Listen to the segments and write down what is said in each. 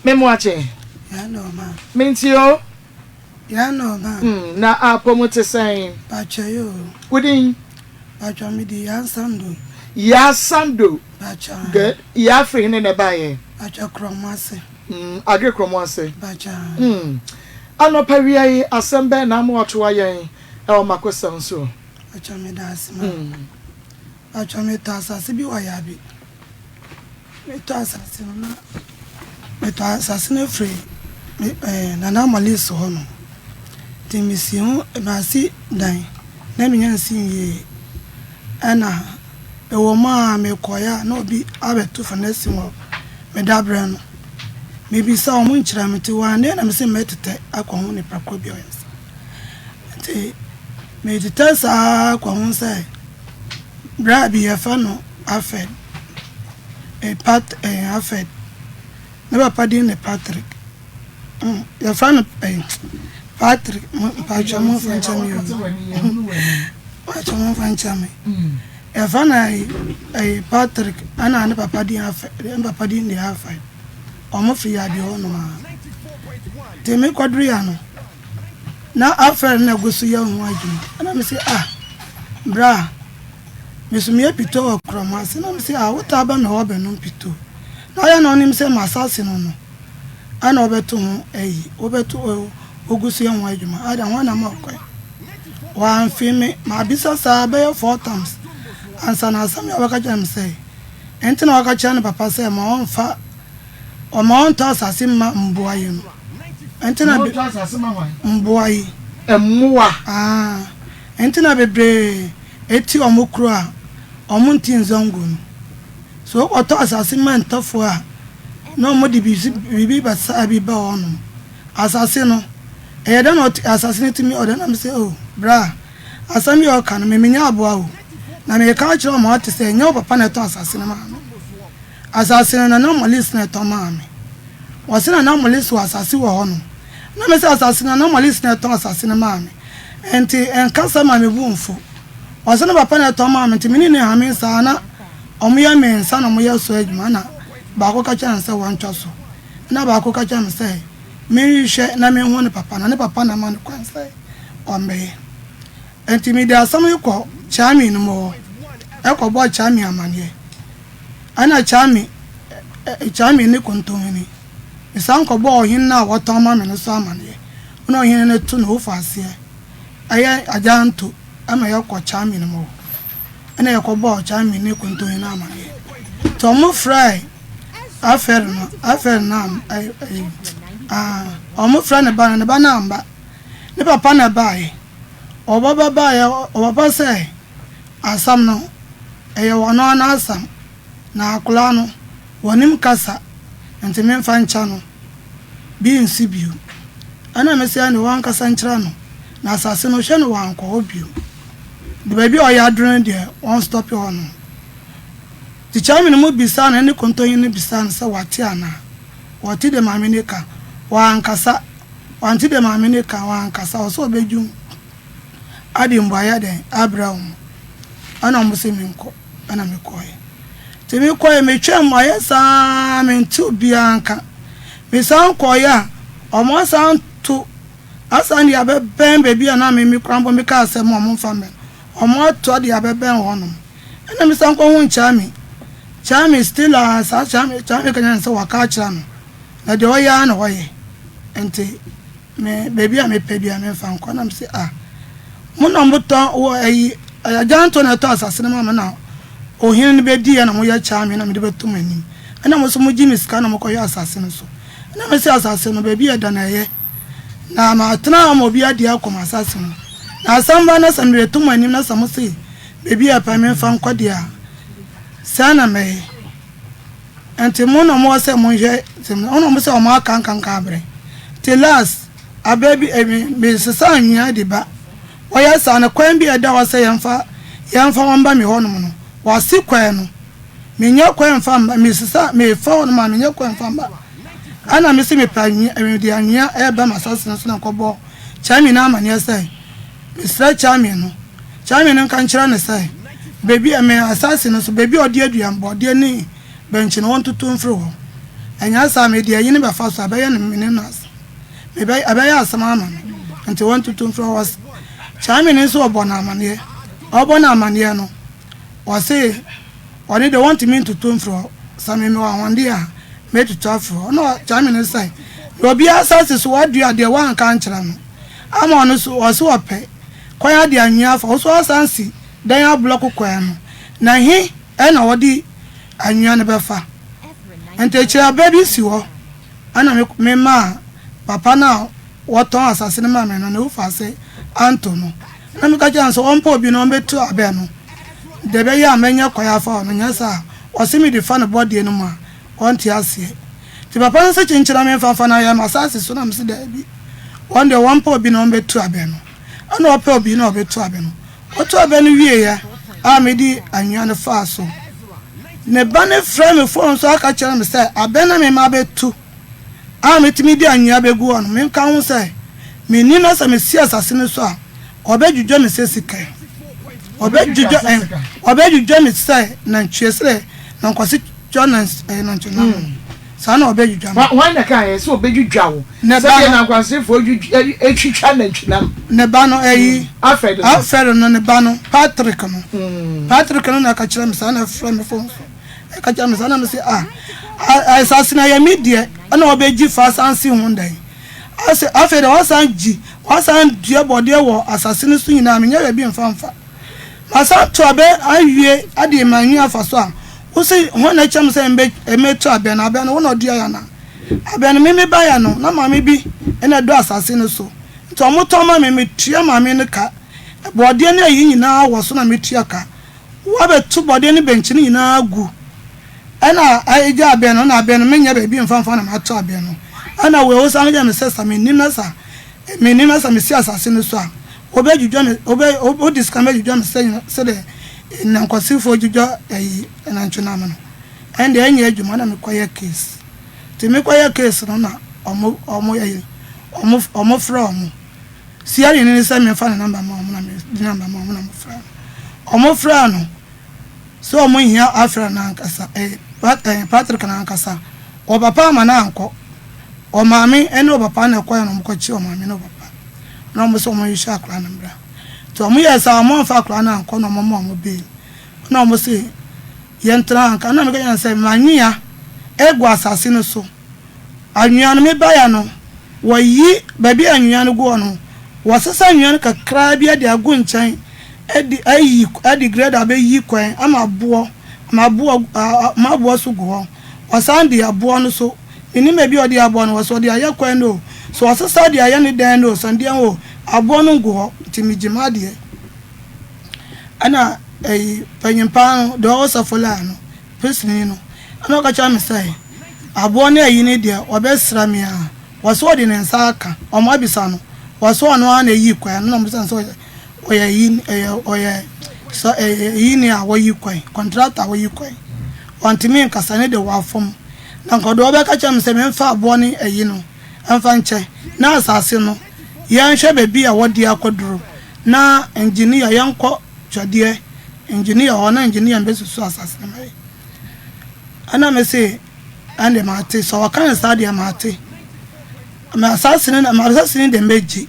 Me mo akye. Yɛn na ɔma. Me nti o. Yɛn na ɔma. Mm, na apɔ mu te sɛn? Pakyɛ yo. Wo din? Pakyɛ me di Yaa Sando. Yaa Sando. Pakyɛ. Good. Yaa firi hene na ɛbaeɛ? Pakyɛ Krɔmo ase. Aggrey Krɔmo ase. Pakyɛ. Anɔpa wia yi asɛm bɛn na ama watoa yɛn ɛwɔ makosɛm so? Pakyɛ me da ase ma. Pakyɛ me tɔ asase bi wɔ Yabi. Me tɔ asase no na me tɔ asase no firi me ɛɛ Nana Malis hɔ nom. Nti me si ho masi dan na me nya nsi nwie. Ɛna ɛwɔ mu a me kɔeɛ a na obi abɛto fenesi wɔ me dabrɛ no. Me bisa wɔn nkyerɛ me nti one day na me se mɛtetɛ akɔ ho nipa korɔ bi a ɔyɛ saa. Nti me tetɛ saa kɔ ho sɛ bra bi yɛfrɛ no Alfred. Eh, Pat, eh, Alfred. Ne papa din ne Patrick. Yɛfrɛ no eh, Patrick. Mpakyɛ mo mfa nkyɛ me o. Mpakyɛ mo mfa nkyɛ me. Yɛfrɛ no eh, eh, Patrick. Ɛna ne papa din Alfred. Ne papa din de Alfred. Wɔn fi Yabi hɔ nom a. Nti me kɔduru ya no, na Alfred na egu so yɛ ho adwuma. Ɛna me se ah, bra. Me so meyɛ pito wɔ kurom ase na mese ah wotaa ba me hɔ bɛnom pito na ɔyɛ na ɔnim sɛ m'asase no no ɛna ɔbɛto ho ayi wobɛto ogu so yɛ ho adwuma ada ho na ma ɔkɔe wamfe me mabisa saa bɛyɛ 4 times ansa na asɛm yɛ ɔbɛka kyerɛ me sɛ ɛnti na ɔka kyerɛ ne papa sɛ ma ɔmfa ɔma ɔntɔ asase mma mboa yi no ɛnti na mboa yi. Mmoa. Ah, ɛnti na bebree eti ɔmo kuro a ɔmo nti nzɔngo no so wokɔtɔ asase ma ntɔfoɔ a na ɔmo de biribi basaa bi ba hɔnom asase no ɛyɛ dɛ na ɔte asase no tumi ɔdɛ na mi sɛ o bra, asɛm yi a ɔka no meminya aboa o na meka akyerɛ ɔmo ate sɛ ɛnyɛ wo papa na ɛtɔ asase no maa me. Asase no, Nana Malis na ɛtɔ maa me. Wɔse Nana Malis wɔ asase wɔ hɔ nom. Na me sɛ asase no, Nana Malis na ɛtɔ asase no maa me. Nti ɛnkasa ma me bo mfu. Wɔse ne papa na ɛtɔ maa me nti me ne ne hame saa na ɔmo yɛ me nsa na ɔmo yɛ so adwuma na baako ka kyerɛ no sɛ wɔntwa so. Na baako ka kyerɛ me sɛ menhwehwɛ na menhu ne papa na ne papa na ama no kwan sɛ ɔmmɛyɛ. Nti mede asɛm yi kɔ Kyame no mu hɔ ɛkɔbɔɔ Kyame amaneɛ. Ɛna Kyame ne Kontohene. Mesan kɔbɔɔ ɔhene no a wɔtɔn ma me no so amaneɛ. Ɛna ɔhene no to ne ho fa aseɛ. Ɛyɛ agyanto ɛma yɛkɔ Kyame no mu hɔ. Ɛna yɛkɔbɔɔ Kyame ne Kontohene amaneɛ. Nti ɔmo frɛɛ Afɛre no, Afɛre no am, ɛɛ, ah, ɔmo frɛ ne ba no, ne ba no amba. Ne papa na ɛbaeɛ. Ɔba baeɛ, ɔpapa sɛ asɛm no, ɛyɛ ɔno ara n'asɛm. Na akwadaa no, wɔnim kasa, nti memfa nkyɛ no. Bi nsi bio. Ɛna me sɛ ɛne wankasa nkyerɛ no. Na asase no, hwɛ no wankɔ hɔ bio. De baabi a ɔyɛ aduro no deɛ, wɔn stop hɔ no. Nti Kyame no mu bisa no, ɛne Kontonyi no bisa no sɛ wate anaa. Wɔte de maame no ka. Wankasa. Wante de maame no ka, wankasa. Ɔsɛ ɔbɛdwum ade mbuayɛ dɛn abrɛ wɔn. Ɛna wɔn sɛ menkɔ. Ɛna mekɔɛ. Nti mekɔɛ, metwɛn mu ayɛ saa mente obiara nka. Mesan kɔɛ a, wɔn asan to asan de abɛbɛn baabi a na me me kora mpo mekaa sɛ mo a momfa mmɛn. Wɔn ato de abɛbɛn hɔnom. Ɛna mesan kɔhu Kyame. Kyame still a saa Kyame ka kyerɛ no sɛ waka akyerɛ no. Na deɛ ɔyɛ ara na ɔyɛ. Nti me baabi a mepɛ biara memfa nkɔ. Na mese ah, mo na motɔn wɔ ayi agyanto na ɛtɔ asase no ma me na ohene no bɛdiiɛ na moyɛ Kyame na mede bɛto mo anim. Ɛna mo nso mogye me sika na mokɔhwɛ asase no so. Ɛna mese asase no baabi a ɛda no ɛyɛ. Na matena ama obi adi akɔ m'asase ho. Na asɛm ba na sɛ mede to mo anim na sɛ mose baabi a ɛpɛ memfa nkɔ deɛ a, saa na mɛyɛ. Nti mo na mowɔ sɛ monhwɛ sɛ ɔna mo sɛ ɔmo aka nkanka abrɛ. Nti last abɛ bi ɛmi mesesa anwea de ba. Wɔyɛ saa no kwan bi a ɛda hɔ sɛ yɛmfa yɛmfa wɔn ba me hɔnom no wɔase kwan no. Menyɛ kwan mfa mba mesesa mefa hɔnom a menyɛ kwan mfa mba. Ɛna mese mepɛ anwea mede anwea ɛreba m'asase no so na nkɔbɔ Kyame no amaneɛ sɛ mesrɛ Kyame no Kyame no nka nkyerɛ no sɛ baabi a me asase no so baabi a ɔde aduan bɔdeɛ ne bɛnkye no wɔntoto mfiri hɔ. Ɛnyɛ saa a, mede ayi no bɛfa so a, ɛbɛyɛ no me ne no asɛm. Mebɛ, ɛbɛyɛ asɛm ama me. Nti wɔntutu mfiri hɔ. Wɔs, Kyame no nso ɔbɔ no amaneɛ. Ɔbɔ no amaneɛ no, ɔse ɔno deɛ wɔntumi ntutu mfiri hɔ. Sɛ me mewɔ ahoɔden a, mɛtutu afiri hɔ. Ɛna Kyame no sɛ, na obiara asase so wadua deɛ woanka ankyerɛ no ama ɔno nso, ɔse ɔpɛ kwan ade anwea afa wo so asan si dan ablɔko kwan no, na he na wɔde anwea no bɛfa? Nti akyire abɛ bi si hɔ ɛna me memaa papa no a wɔtɔn asase no maa me no ne wofaase anto no na meka kyerɛ no sɛ ɔmpɛ obi na ɔmbɛtu abɛ no deɛ ɛbɛyɛ a mɛnya kwan afa hɔ no nyɛ saa a ɔse mede fa no bɔdeɛ no mu a ɔnte aseɛ nti papa no se kyenkyena memfa mfa no ayɛ m'asase so na mese daabi wɔn deɛ wɔmpɛ obi na ɔmbɛtu abɛ no ɛna ɔpɛ obi na ɔbɛtu abɛ no Ɔtoo abɛ no wieeɛ a mede anwea no faa so. Ne ba no frɛɛ me fon so aka kyerɛɛ me sɛ abɛ na mema abɛtu a metumi de anwea bɛgu hɔ no, menka ho sɛ menni na sɛ mesi asase no so a, ɔbɛdwidwa me sɛ sika. Ɔbɛdwidwa ɔbɛdwidwa me sɛ nantwie sɛ nankwase twa nantwie nam no. Saa na ɔbɛdwidwa me. Hwan na ɛkaeɛ sɛ ɔbɛdwidwa wo Ne ba sɛdeɛ no. nankwansefoɔ dwidwa twitwa nantwinam? Ne ba no, ɛyi. Alfred no. Alfred no, ne ba no, Patrick no. Patrick no na ɛka kyerɛ me saa na ɛfrɛ me phone so. Ɛka kyerɛ me saa na me se ah, asase no ɛyɛ me deɛ ɛna ɔbɛgye fa asan si ho dan. Ase afei deɛ wasan gyi, wasan dua bɔdeɛ wɔ asase no so nyinaa menyɛ baabi mfa mfa. Masan to abɛ awie ade manwi afa so a, wo se hwan na ɛkyerɛ me sɛ mbɛ mɛtu abɛ no? Abɛ no wo na ɔdua yɛ anaa? Abɛ no me mebaeɛ no na maame bi na ɛdɔ asase no so nti ɔmo tɔn ma me metua maame no ka. Bɔɔdeɛ ne ayi nyinaa wɔ so na metua ka. Wabɛto bɔɔdeɛ ne bɛnkye no nyinaa agu ɛna agya abɛ no na abɛ no menyɛ baabi mfa mfa na mato abɛ no. Ɛna wei wosan yɛ me sɛ sa mennim na sa mennim na sa mesi asase no so a Wobɛdwidwa me, wobɛ, wode sika bɛdwidwa me sɛ, sɛdeɛ nnankwasifoɔ dwidwa ayi, nantwinam no. Ɛnde ɛnyɛ adwuma na mekɔyɛ case. Nti mekɔyɛ case no na ɔmo, ɔmo ayi, ɔmo, ɔmo frɛ ɔmo. Siani no sɛ memfa ne number ma ɔmo na mede number ma ɔmo na ɔmo frɛ no. Ɔmo frɛɛ no sɛ ɔmo hia Alfred no ankasa, eh, Pat, eh, Patrick no ankasa. Ɔpapa amma no ankɔ. Ɔmaame ne ɔpapa na ɛkɔɛ na ɔmo kɔkye ɔmaame ne ɔpapa. na wɔn sɛ wɔn nhwehwɛ akwadaa no mbra nti wɔn yɛɛ saa wɔn amfa akwadaa no ankɔ na wɔn ma wɔn bail na wɔn se yɛn tena ha nka na meka kyerɛ sɛ manwea egu asase no so anwea no mebaeɛ no wɔyi baabi a anwea no gu hɔ no wɔsesa anwea no kakraa bi de agu nkyɛn de ayi de grader abɛyi kwan ama aboɔ ama aboɔ ama aboɔ so gu hɔ wɔsan de aboɔ no so Mennim baabi a ɔde aboɔ no wɔ, sɛ ɔde ayɛ kwan no o, sɛ ɔsesa de ayɛ ne dan no o, sɛ deɛn o, aboɔ no ngu hɔ, nti megye m'adeɛ. Ɛna ɛyi panyin paa no, deɛ ɔwɔ safo line no, polisini no, ɛna ɔka kyerɛ me sɛ, aboɔ no ayi no deɛ, ɔbɛsra me a, wɔsɛ ɔde ne nsa aka, wɔn abisa no, wɔsɛ ɔno ara na ɛyi kwan no, na wɔbisa no sɛ ɔyɛ ɔyɛ yi ɛyɛ ɔyɛ sɛ ɛyɛ yi ni a wɔyi kwan, kɔntrata a wɔyi kwan, wɔntumi nkasa ne de wɔafom. Na nka ɔde ɔbɛka kyerɛ me sɛ memfa aboɔ ne ayi no mfa nkyɛ, na asase no, yɛnhwɛ baabi a wɔde akɔduro, na engineer, yɛnkɔ twɛdeɛ engineer hɔ na engineer mbɛsusu asase no ma yɛn. Ɛna me se, ɛnde mate, sɛ ɔka no saa deɛ mate. Ma asase no, ma asase no deɛ mɛgye.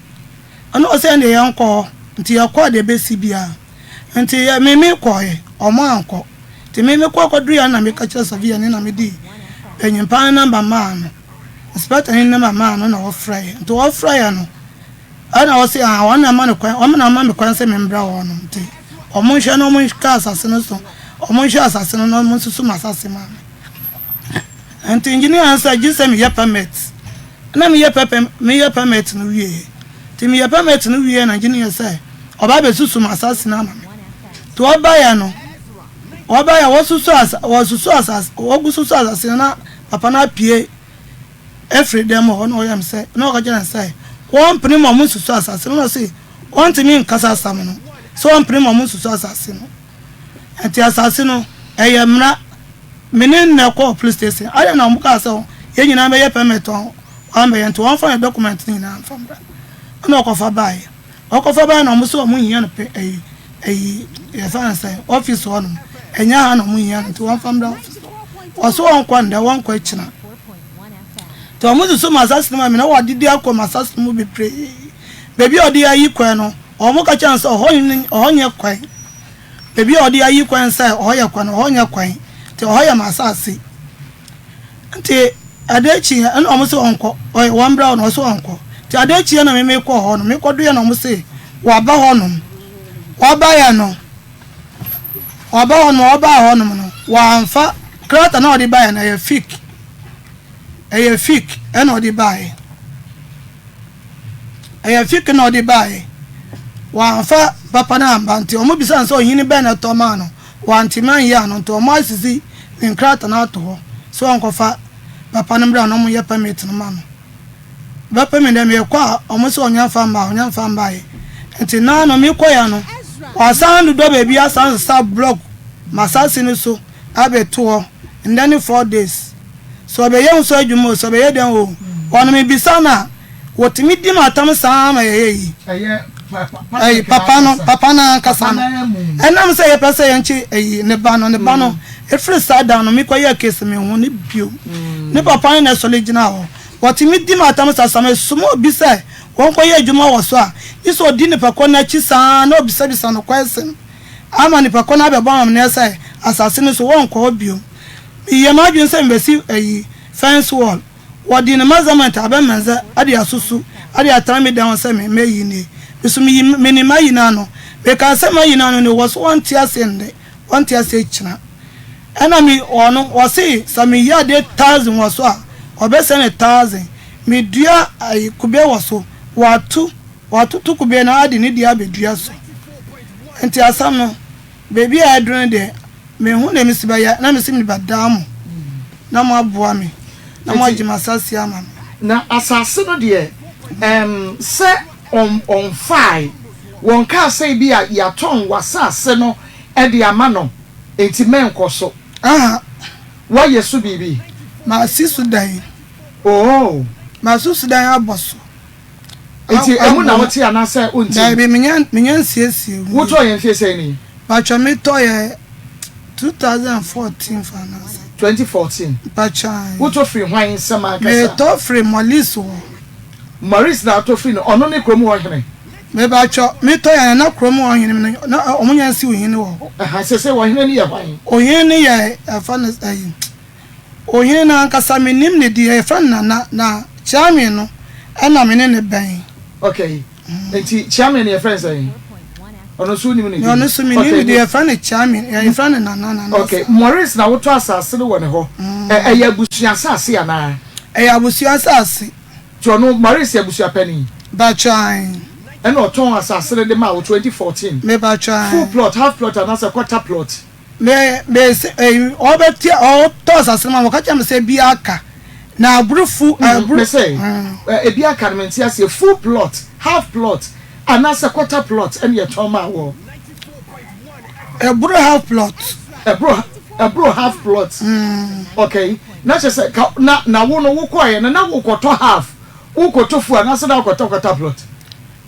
Ɛna ɔsɛ ɛnde yɛnkɔ hɔ, nti yɛkɔɔ deɛ ɛbɛsi biara. Nti yɛ, me me kɔɔɛ, ɔmo ankɔ. Ntsi me mekɔr kɔdurii a nna meka kyerɛ surveyor no na medii panyimpa no number maa no, inspector no number maa no na wɔfrɛe. Ntsi wɔfrɛe no nna ɔse ah hɔn na ama no kwan, hɔn na ama me kwan sɛ membra hɔ no ntsi wɔnhwɛ na wɔnka asase no so, wɔnhwɛ asase no na wɔnsusu m'asase ma me. Ntsi engineer no sɛ gyesɛ meyɛ permit. Nna meyɛ pɛpɛ meyɛ permit no wiee. Ntsi meyɛ permit no wiee na engineer sɛ ɔba abesusu m'asase no ama me. Nti wɔbaeɛ no, wɔbaeɛ wɔsusu asa wɔsusu asase wɔgu susu asase no na papa no apue afiri dan mu hɔ na ɔyɛ me sɛ na ɔka kyerɛ no sɛ wɔmpene ma wɔn nsusu asase no na ɔse wɔntumi nkasa asɛm no sɛ wɔmpene ma wɔn nsusu asase no nti asase no ɛyɛ mmara me ne nnɛ kɔɔ police station ayɛ na wɔn kaa sɛ yɛn nyinaa bɛyɛ permit wɔn wɔn nti wɔn fa yɛ document no nyinaa mfa mmra ɛna ɔkɔfa baeɛ. Ɔkɔfa bae na ɔmo se ɔmo hia no pɛ ɛyi ɛyi yɛfrɛ no sɛn office hɔ nom ɛnyɛ ha na ɔmo hia no nti wɔnfa mbra office hɔ ɔse ɔnkɔ ndɛ wɔnkɔ akyina. Nti wɔn susu m'asase no ma me na wɔadidi akɔ m'asase no mu bebree. Baabi a wɔde ayi kwan no, wɔka kyerɛɛ no sɛ ɔhɔ ɔhɔ nyɛ kwan. Baabi a wɔde ayi kwan sɛ ɔhɔ yɛ kwan no, ɔhɔ nyɛ kwan. Nti ɔhɔ yɛ m'asase. Nti ade kyeeɛ ɛna wɔn se ɔnkɔ, ɔyɛ wɔn bra hɔ no, ɔse ɔnkɔ. Nti ade kyeeɛ na me mekɔɔ hɔ no, mekɔdoeɛ na wɔn se waba hɔnom. Wɔbaeɛ no, wɔaba hɔnom, wɔbaa hɔnom no, wɔamfa krataa na wɔde baeɛ no, ɛyɛ fake. Ɛyɛ fake ɛna ɔde baeɛ. Ɛyɛ fake na ɔde baeɛ. Wɔamfa papa no amba nti wɔn bisa no sɛ ɔhene bɛn na ɛtɔ maa no. Wantumi anyɛ ano nti wɔn asisi ne nkrataa no ato hɔ sɛ ɔnkɔfa papa no mmra na wɔnyɛ permit no ma no. Bɛpɛ me dɛ mekɔ a wɔn sɛ ɔnya mfa mma a ɔnya mfa mmaeɛ. Nti naa no mekɔeɛ no wɔasan dodɔ baabi asan sesa block m'asase no so abɛto hɔ ndɛ ne 4 days. Sɛ ɔbɛyɛ ho so adwuma o, sɛ ɔbɛyɛ dɛn o, ɔno mebisa no a, wɔtumi di m'atam saa ara ma yɛyɛ yi. Ɛyi papa no, papa no ankasa no. Ɛnam sɛ yɛpɛ sɛ yɛnkye ɛyi ne ba no, ne ba no, ɛfiri saa da no mekɔyɛɛ case menhu no bio. Ne papa no na ɛsɔre gyina hɔ. Wɔtumi di m'atam saa, sɛ mesoma obi sɛ wɔnkɔyɛ adwuma wɔ so a, gye sɛ ɔdi nipa korɔ no akyi saa ara na ɔbisabisa no question ama nipa korɔ no abɛbɔ amanneɛ sɛ asase no so wɔnkɔ hɔ bio. Meyɛɛ m'adwene sɛ mebɛsi ayi, fence wall. Wɔde ne measurement abɛmɛnzɛ de asusu de atena me dan ho sɛ me mɛyi nie. Me so meyi menim mayi no ano. Mekaa sɛ mayi no ano no wɔ so wɔnte aseɛ nnɛ, wɔnte aseɛ kyena. Ɛna me ɔno ɔse sɛ meyɛ adeɛ thousand wɔ so a ɔbɛsɛ no thousand. Medua ayi kube wɔ so, watu watoto kube no ade ne deɛ abɛdua so. Nti asɛm no Baabi a aduru no deɛ, menhu deɛ mesi bɛyɛ, na mese mebɛdaa mo na moaboa me na moagye m'asase ama me. Na asase no deɛ, ɛɛm, sɛ wɔmfaae, wɔnkaa sɛ ebia yɛatɔn w'asase no de ama no, enti mɛnkɔ so. Aha. Woayɛ so biribi? Masi so dan. Oo. Masi so dan abɔ so. Nti emu na wote anaasɛ wonte mu? Daabi, menya menya nsiesie mu. Wotɔɔ yɛn mfie sɛn ni? Mpakyɛ metɔ yɛ 2014 fa anaasɛ. 2014. Mpakyɛ ae. Wotɔ firi hwan nsam ankasa? Metɔ firi Maurice hɔ. Maurice na wotɔ firi no, ɔno ne kurom hɔ hene? Mepakyɛ metɔ yɛ na kurom hɔ hene no na wɔn nya nsi ohene wɔ hɔ. Aha, sese ɔhene no yɛ hwan? Ohene no yɛ ɛfa no ɛyi. Ohene no ankasa mennim ne din, yɛfrɛ no Nana, na Kyeame no na me ne no bɛn. Ok, nti Kyeame no yɛfrɛ no sɛn? Ɔno nso wonim ne din? Ɔno nso mennim ne din, yɛfrɛ no Kyeame, yɛfrɛ no Nana, Nana Ok, Maurice na wotɔ asase no wɔ ne hɔ, ɛyɛ abusua asase anaa? Ɛyɛ abusua asase. Nti ɔno Maurice yɛ abusua panin? Mpakyɛ ae. Ɛna ɔtɔn asase no de maa wo 2014? Mepakyɛ ae. Full plot, half plot anaasɛ quarter plot? Me me se eyi ɔbɛte ɔtɔ asase no ma wɔka kyerɛ me sɛ ebi aka na aburufu aburu. Me se ebi aka no mente aseɛ full plot half plot anaasɛ quarter plot ɛna yɛtɔn maa wɔ. Ɛboro half plot. Ɛboro ɛboro half plot. Okay na kyerɛ sɛ ka na na wo no wokɔɛ no na wokɔtɔ half wokɔtɔ full anaasɛ na wokɔtɔ quarter plot.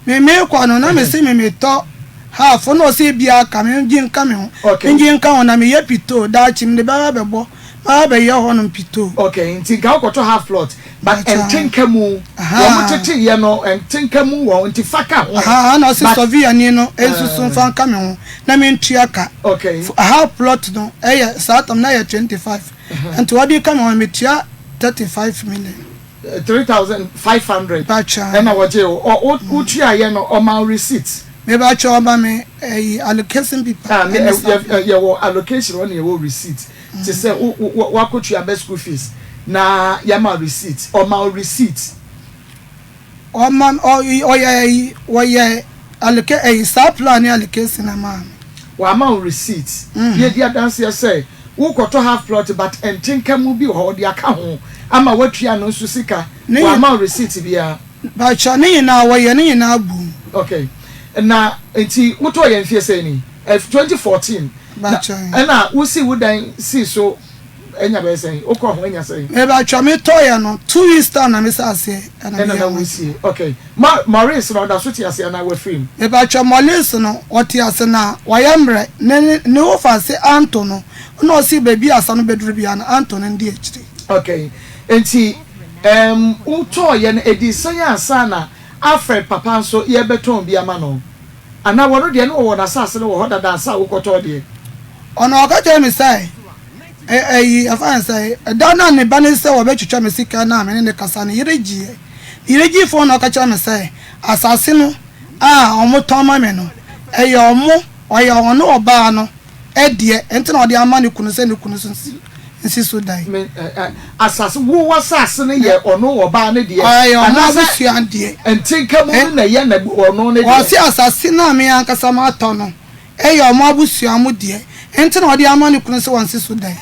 Me mekɔ no na mese me metɔ half na ɔse ebia aka me ngye nka me ho ngye nka ho na meyɛ pitoo daakye mede bɛba bɛbɔ maba bɛyɛ hɔ nom pitoo. Ok nti nka wokɔtɔ half plot but ntenka mu wɔn tete yɛ no ntenka mu wɔ nti fa ka ho. Ahaa na ɔse sɔviyani no nsusu nfa nka me ho na mentua ka half plot no ɛyɛ saa tam na ɛyɛ 25 nti ɔde ka me ho no metua 35 million. 3500 ɛna wɔgye wo ɔ wo wotuaeɛ no ɔma wo receipt. Mebakyɛ ɔma me ɛyi allocation paper. Ah me ɛ yɛwɔ allocation hɔ na yɛwɔ receipt te sɛ wo wo wakɔtua bɛ school fees na yɛama receipt ɔma wo receipt. Ɔma ɔ ɔyɛ ɛyi wɔyɛ alloca ɛyi saa plan ne allocation na maa me. Wama wo receipt yɛdi adanseɛ sɛ wokɔtɔ half plot but ntenka mu bi wɔ hɔ ɔde aka ho ama woatua no nso sika wama wo receipt biara. Mpakyɛw ne nyinaa wɔyɛ ne nyinaa bom. Ok na nti wotɔɔ yɛn mfie sɛn ni? 2014 na ɛna wosii wo dan sii so anya bɛyɛ sɛn? Wokɔ ho anya sɛn? Mebatwa me tɔ yɛ no 2 weeks time na me sa aseɛ ɛna me yɛ ho adwuma. Ok ma Maurice no ɔda so te ase anaa wafiri mu? Mebatwa Maurice no ɔte ase na wayɛ mmerɛ ne ne wo fa ase anto no na ɔse baabi a asa no bɛduru biara no anto no ndi akyire. Ok nti. Ɛɛm, wotɔeɛ no, ɛdii sɛn ansa na Alfred papa nso yɛrebɛtɔn bi ama no? Anaa wɔno deɛ na wɔwɔ n'asase no wɔ hɔ dada ansa a wokɔtɔɔ deɛ? Ɔno ɔka kyerɛɛ me sɛ, Ɛ, ɛyi, yɛfa no sɛ, ɛda no a ne ba no sɛ wɔbɛtwitwa me sika no a me ne no kasa no, yere gyeeɛ. Ne yere gyee fon na ɔka kyerɛɛ me sɛ, asase no a wɔtɔn ma me no, ɛyɛ wɔn, ɔyɛ ɔne ɔbaa no deɛ, ɛnti na ɔde ama ne kunu sɛ ne kunu nso nsi, nsi so dan. Me, ɛ, ɛ, asase, wo w'asase no yɛ ɔno ɔbaa no deɛ, Ɛyɛ wɔn anaasɛ abusua deɛ. ntenka mu Ɛ, no na ɛyɛ na, ɔno ne deɛ? Ɔse asase no a me ankasa matɔ no, Ɛyɛ wɔn abusua mu deɛ, enti na ɔde ama ne kunu sɛ wɔnsi so dan.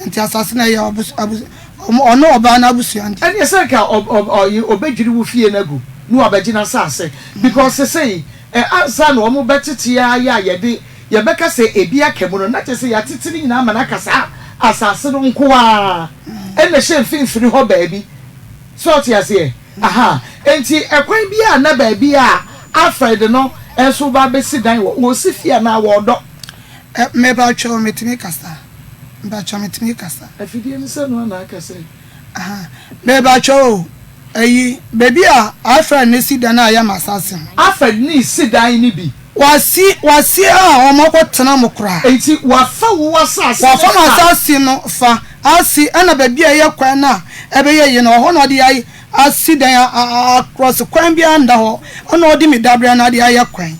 Enti asase no, ɛyɛ abus, abus, wɔn, ɔne ɔbaa no abusua deɛ. Ɛneɛ sɛ nka ɔ, ɔ, ɔye, ɔbɛdwiri wo fie no agu na wabɛgye n'asase because sesei ɛ, ansa na wɔn bɛtete ara yɛ a yɛde, yɛbɛka sɛ ebi aka mu no, na kyerɛ sɛ yɛatete ne nyinaa ama no aka saa asase no nko ara ɛna ɛhyɛ mfimfini hɔ baabi. So ɔte aseɛ? Aha. Enti ɛkwan biara a na baabi a Alfred no nso reba abɛsi dan wɔ, wɔresi fie anaa wɔredɔ? Ɛ, mepakyɛw, metumi kasa? Mepakyɛw, metumi kasa? Afidie no sɛ noa na aka sɛ. Aha. Mepakyɛw o, ɛyi, baabi a Alfred no si dan a ɛyɛ m'asase no. Alfred no resi dan no bi. Wasi, wasi a wɔakɔtena mu koraa. Enti wafa wo asase no Wafa fa. m'asase no fa, asi, ɛna baabi a ɛyɛ kwan no a ɛbɛyɛ yie no, ɛhɔ na ɔde ayɛ, asi dan a, a, akrɔse kwan biara nda hɔ, ɛna ɔde me dabere no ade ayɛ kwan.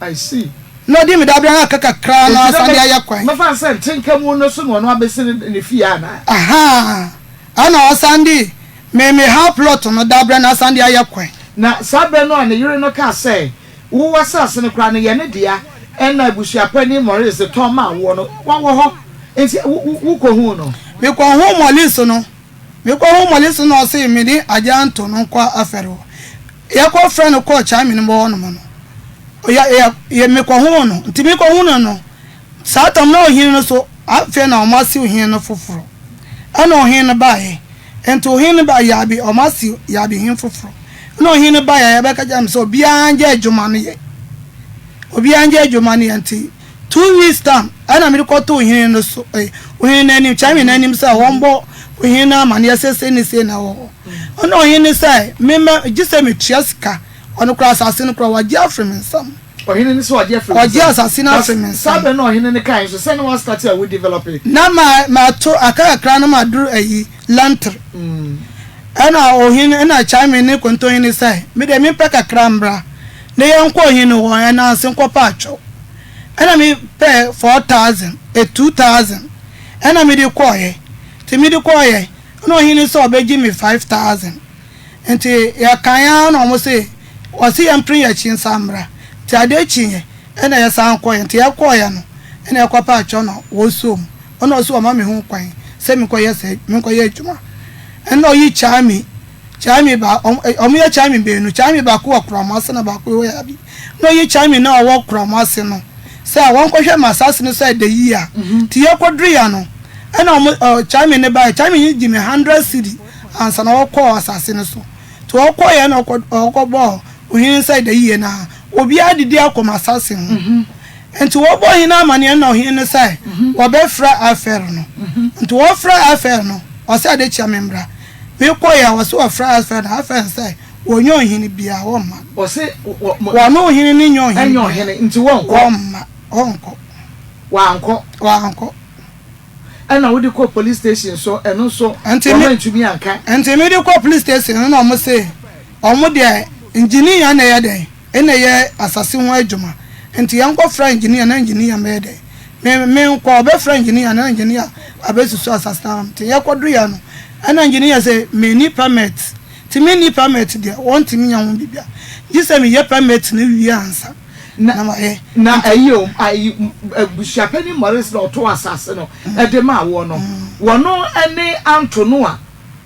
I see. Na ɔde me dabere no aka kakra na Enti na asan de mɛ, ayɛ kwan. mɛfa no sɛ ntenka mu no so na ɔno abɛsi ne, ne fie anaa? Ahaa, ɛna ɔsan de me, me half plot no dabere no asan de ayɛ kwan. Na saa berɛ no a ne yere no kaa sɛ, Wo w'asase no koraa no yɛ ne dea, ɛna abusuapanin Maurice tɔn maa woɔ no, wawɔ hɔ. Enti wo, wo, wokɔhuu no? Mekɔhuu Maurice no, mekɔhuu Maurice no na ɔse me ne Agyanto no nkɔ afɛre hɔ. Yɛkɔ frɛ no kɔɔ Chairman no hɔ nom no, yɛ, yɛ, yɛ, mekɔhuu no. Nti mekɔhuu no no, saa tam na ɔhene no so, afei na wɔn ase ɔhene no foforɔ. Ɛna ɔhene no baeɛ. Nti ɔhene no baeɛ, Yabi, wɔn ase Yabi hene foforɔ. Ɛna ɔhene no baeɛ a yɛbɛka kyerɛ no sɛ obiara ngyae adwuma no yɛ. Obiara ngyae adwuma no yɛ nti 2 weeks time ɛna mede kɔtoo ɔhene no so, eh, ɔhene no anim, Chairman no anim sɛ wɔmbɔ ɔhene no amaneɛ sɛ sei ne sei na ɛwɔ hɔ. Ɛna ɔhene no sɛ memmɛ, gye sɛ metua sika, ɔno koraa asase no koraa wagye afiri me nsam. Ɔhene no sɛ wagye afiri wo Ɔgye nsam. asase no Na afiri me saa nsam. berɛ no a ɔhene no kaeɛ nso, sɛ na woastarte a wo develop. Na ma, mato aka kakra na maduru ayi, Lantre. Ɛna ɔhene, ɛna Chairman ne Kontohene sɛ, me deɛ mempɛ kakra mbra na yɛnkɔ ɔhene hɔ ɛnanse nkɔpɛ atwɛw. Ɛna me pɛɛ 4,000, eh, 2,000 ɛna mede kɔɔeɛ. Nti mede kɔɔeɛ, ɛna ɔhene sɛ ɔbɛgye me 5,000. Nti yɛkaeɛ ara na wɔn se, wɔse yɛmpere yɛn akyi nsan mmra. Nti adeɛ kyeeɛ ɛna yɛsan kɔeɛ. Nti yɛkɔeɛ no, ɛna yɛkɔpɛ atwɛw na wɔsɔɔ mu. Ɛna ɔse ɔma me ho kwan sɛ menkɔyɛ sɛ menkɔyɛ adwuma. Ɛna ɔyi Kyame, Kyame ba, wɔn yɛ Kyame mmienu, Kyame baako wɔ Korɔmo ase na baako wɔ Yabi. Ɛna ɔyi Kyame no a ɔwɔ Korɔmo ase no sɛ wɔnkɔhwɛ m'asase no sɛ ɛda yie a. Nti yɛkɔduruiɛ no, ɛna wɔn ɔ Kyame no baeɛ, Kyame no gye me 100 cedi ansa na ɔkɔɔ asase no so. Nti ɔkɔeɛ na ɔkɔ ɔkɔbɔɔ ohene sɛ ɛda yie no a, obiara didi akɔ m'asase ho. Nti wɔbɔɔ ɔhene no amaneɛ na ɔhene no sɛ wɔbɛfrɛ Afɛr no. Nti wɔfrɛ Afɛr no, ɔsɛ ade kyea me mbra. Mekɔeɛ a, wɔse wɔfrɛ Afɛr no, Afɛr no sɛ wɔnyɛ ɔhene biara, wɔmma. Wɔse Wɔne ɔhene no nyɛ ɔhene ɛnyɛ biara, ɔhene, nti wɔnkɔ. wɔmma, wɔnkɔ. Wankɔ. Wankɔ. Ɛna wode kɔɔ police station so, ɛno nso Nti me, wɔn antumi anka. nti mede kɔɔ police station no na wɔn se wɔn deɛ engineer na ɛyɛ dɛn? Nna yɛ asase ho adwuma ntsi yɛnkɔfrɛ engineer na engineer mbɛyɛ dɛn? Me menkɔ ɔbɛfrɛ engineer na engineer abesusu asase no ama me ntsi yɛkɔdoeɛ no ɛna engineer se menni permit ntsi menni permit deɛ wɔntumi nyɛ ho biribiara gye sɛ meyɛ permit no wie ansa Na na mayɛ na nti ɛyi o ayi abusuapanin Maurice na ɔtoo asase no de maa woɔ no wɔno ne Anto no a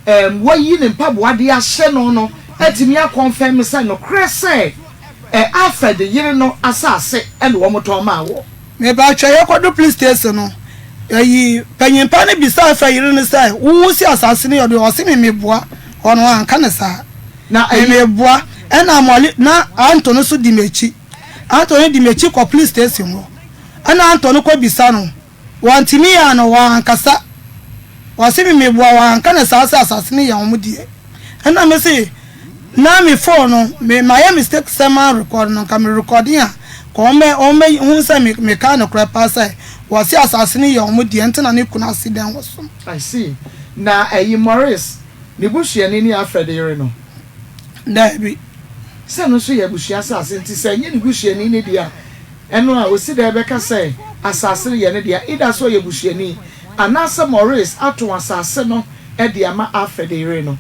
ɛɛm wayi ne mpaboa de ahyɛ no no atumi akɔnfɛme sɛ nokorɛ sɛ ɛ Alfred yere no asase na wɔtɔn maa woɔ. Mepakyɛ yɛkɔdu police station no ɛyi panyin pa no bisaa Alfred yere no sɛ wo wo si asase no yɛ ɔde ɔse me meboa ɔno anka no saa Na me ɛyi. meboa ɛna mɔle na Anto no so di m'akyi Anto no di m'akyi kɔ police station hɔ ɛna Anto no kɔ bisa no Wɔntumi yɛ ano, wɔankasa. Wɔse me meboa, wɔanka no saa sɛ asase no yɛ wɔn deɛ. Ɛna me se na me phone no me mayɛ mistake sɛ ma record no nka me recording a ka wɔn bɛ wɔn bɛ hu sɛ me me ka nokorɛ paa sɛ wɔse asase no yɛ wɔn deɛ nti na ne kunu ase dɛn wɔ so. I see. Na ɛyi Maurice ne busuani ne Alfred yere no? Daabi. Sɛ ɛno nso yɛ abusua asase nti sɛ ɛnyɛ ne busuani no dea a, ɛno a ɔsi dɛn bɛka sɛ asase no yɛ ne dea either sɛ ɔyɛ busuani anaasɛ Maurice atɔn asase no de ama Alfred yere no.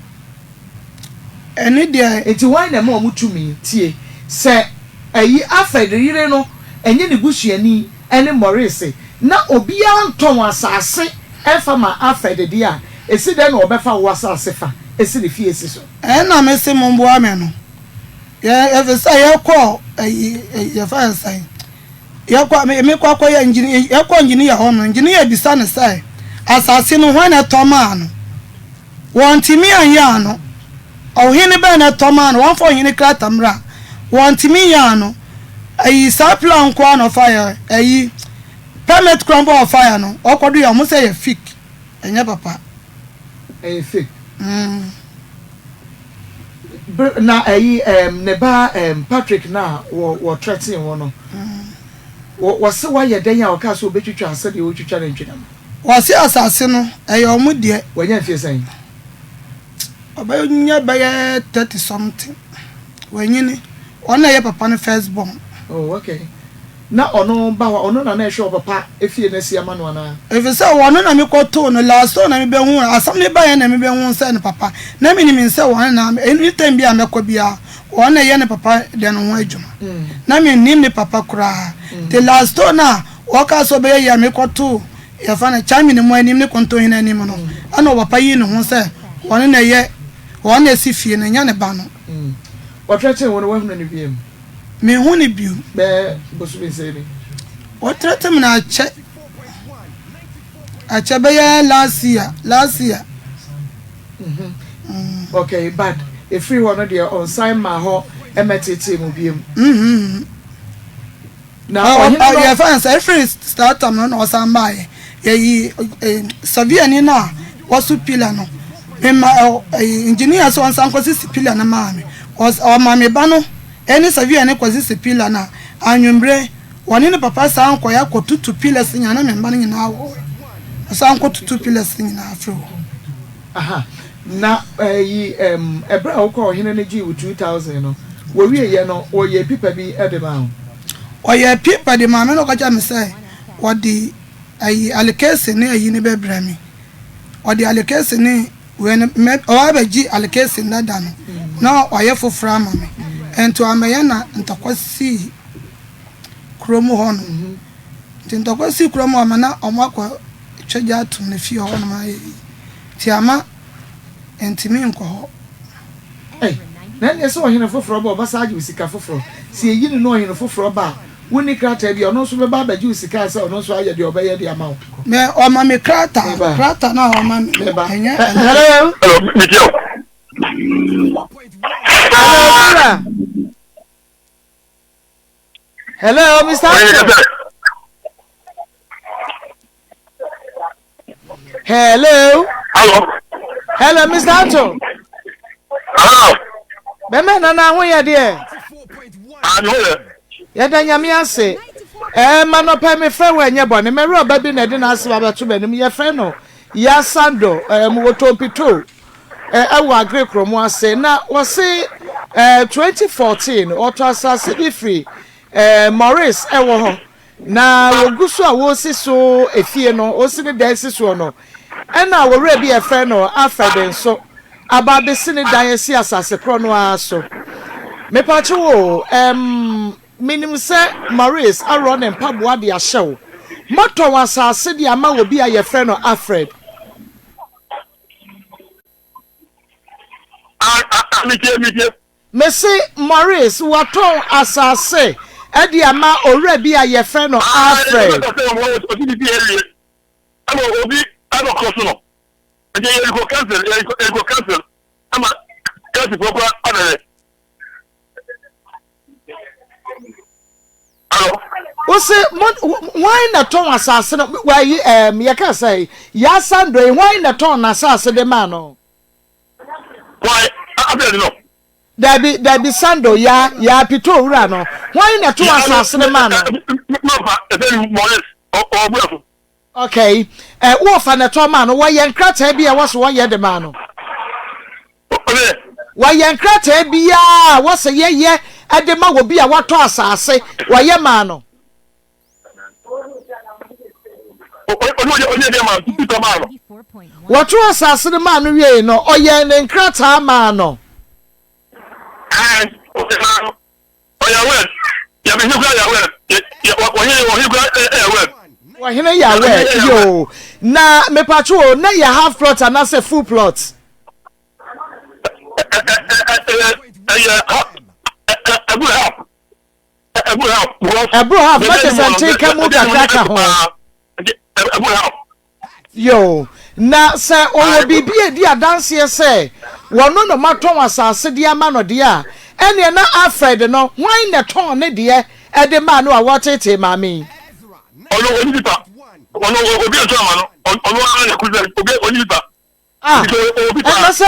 Ɛno deɛ. Nti hwan na ɛma wɔn tumi? Tie, sɛ ɛyi Alfred yere no ɛnyɛ ne busuani ne Maurice na obiara ntɔn asase mfa ma Alfred deɛ a, ɛsi dɛn na ɔbɛfa wo asase fa asi ne fie si so? Ɛna me se momboa me no, yɛ efisɛ yɛkɔɔ ayi yɛfrɛ no sɛn, yɛkɔ me mekɔ akɔyɛ engineer yɛkɔ engineer hɔ no, engineer bisa no sɛ asase no hwan na ɛtɔ maa no, wɔntumi anyɛ ano, ɔhene bɛn na ɛtɔ maa no, wɔmfa ɔhene krataa mmra, wɔntumi nyɛ ano, ayi saa plan nko ara na ɔfa yɛ ayi permit koraa mpo a ɔfa yɛ no, ɔkɔdo yɛ wɔn sɛ ɛyɛ fake, ɛnyɛ papa. Ɛyɛ fake. Ber na ayi ɛɛm ne ba ɛɛm Patrick no a wɔ wɔ threaten wo no, wɔ wɔse wayɛ dɛn a ɔkaa sɛ obetwitwa sɛdeɛ wotwitwa nantwi nam? Wɔse asase no ɛyɛ ɔmo deɛ. Wanya mfie sɛn? Ɔbɛnya bɛyɛ 30 something. Wanyini. Ɔno na ɛyɛ papa no first born. Oh okay. Na ɔno ba hɔ a, ɔno na na ɛhwɛ ɔpapa fie no asi ama no anaa? Efisɛ ɔno na mekɔtoo no last na mebɛhuu no, asɛm no baeɛ na mebɛhuu sɛ ne papa, na menim sɛ ɔno na, any time bi a mɛkɔ biara, ɔno na ɛyɛ ne papa deɛ no ho adwuma. Na mennim ne papa koraa. Nti last no a ɔkaa sɛ ɔbɛyɛ yie a mekɔtoo yɛfrɛ no Kyamini mu anim ne Kontohene anim no, ɛna ɔpapa yii ne ho sɛ ɔno na ɛyɛ, ɔno na ɛsi fie no, ɛnyɛ ne ba no. Ɔkyerɛkyerɛ wo no, woahunu no biom? Menhu no bio. Bɛyɛ bosome sɛn ni? Wɔtrɛte me no akyɛ. Akyɛ bɛyɛ last year, last year. Mm -hmm. Okay, but ɛfiri hɔ no deɛ ɔnsan mmaa hɔ mmɛtetee mu biom. Mm -hmm. Na ɔhene no. Yɛfa no sɛ ɛfiri saa tam no na ɔsan baeɛ. Yɛyi sɔviani no a wɔso pila no. Mema engineer sɛ ɔnsan kɔsisi pila no maa me. Ɔma me ba no ɛne sɔviani kɔsisi pila no a, anwummere wɔne ne papa san kɔeɛ akɔtutu pillars nyinaa na me mma no nyinaa wɔ hɔ. Ɔsan kɔtutu pillars nyinaa firi hɔ. Aha, na ɛyi ɛm, ɛberɛ a wokɔɔ ɔhene no gyee wo 2000 no, wɔwieeɛ no, wɔyɛɛ pipa bi de maa wo? Wɔyɛɛ pipa de maa me na wɔka kyerɛɛ me sɛ wɔde ayi alikesi ne ayi no bɛbrɛ me. Wɔde alikesi ne wei no mɛ wɔabɛgye alikesi dada no na wɔayɛ foforɔ ama me. Nti wɔammɛyɛ na ntɔkwa sii kurom hɔ nom. Nti ntɔkwa sii kurom hɔ ma na wɔakɔ twa gya atom ne fie hɔ nom ayɛ yi. Nti ama ntumi nkɔ hɔ. Ei, na ɛnneɛ sɛ ɔhene foforɔ ba a, ɔbɛsan agye wo sika foforɔ. Sɛ yɛyi no na ɔhene foforɔ ba a, wonni krataa bi a, ɔno nso bɛba abɛgye wo sika sɛ ɔno nso ayɛ deɛ ɔbɛyɛ de ama wo. Me, ɔma me krataa, krataa no a ɔma me no, ɛnyɛ ɛno. Hello? Hello, metie o. Hello, Mira. Hello, Mr. Anto. Hello. Hello. Hello, Mr. Anto. Hello. Bɛmɛ nana ho yɛ deɛ. Ano yɛ. Yɛda nyame ase. Ɛɛ ma nɔpɛ me frɛ wɔ ɛnyɛ bɔne. Mɛwerɛ ɔba bi na ɛde n'asɛm abɛto m'anim. Yɛfrɛ no Yasando ɛɛ mu wɔ Tompito. Ɛwɔ Aggrey kurom ase na wɔse 2014 wɔtɔ asase bi firi Maurice ɛwɔ hɔ na wɔgu so a wɔresi so efie no wɔsi ne dan si soɔ no ɛna wɔwura bi a yɛfrɛ no Alfred nso aba abɛsi ne dan asi asase korɔ no ara so mepakye wo ɛm menim sɛ Maurice aworɔ ne mpaboa de ahyɛ wo mɔtɔn asase de ama obi a yɛfrɛ no Alfred. Mese Maurice watɔn asase de ama owura bi a yɛfrɛ no Alfred. Wose mo hwan na tɔn asase no wayi ɛɛm yɛka sɛ Yasando yi hwan na tɔn n'asase de maa no. Why? Alfred no. Dabi, dabi, Sando, yaa, yaa Pito owura no, hwan na ɛtoo asase no maa no? M'ɔfa, yɛfrɛ no Maurice, ɔwɔ Buafo. Okay, ɛ, wo ɔfa na ɛtɔn maa no, wɔyɛ nkrataa bi a ɛwɔ so wɔyɛ de maa no? Ɔsɛ. Wɔyɛ nkrataa biara a wɔsɛ yɛyɛ de ma obi a watɔ asase, wɔyɛ maa no? Wɔtoo asase no maa no wiei no, ɔyɛɛ ne nkrataa maa no. Ɔhene Yahweh, yoo. Na mepatwo o, na yɛ half plot anaasɛ full plot? Ɛboro half na kyerɛ sɛ ntenka mu kakra ka ho. Yoo, na sɛ ɔwɔ biribi a ɛdi adanseɛ sɛ wɔno na wɔatɔn asase de ama no deɛ a, ɛnneɛ na Alfred no, hwan na ɛtɔn ne deɛ de maa no a wɔreteetee maame yi? Ɔno ɔnni nipa. Ɔno obi antɔn ama no. Ɔno ara na ɛkɔ sɛ obi ɔnni nipa. Ah, ɛnna sɛ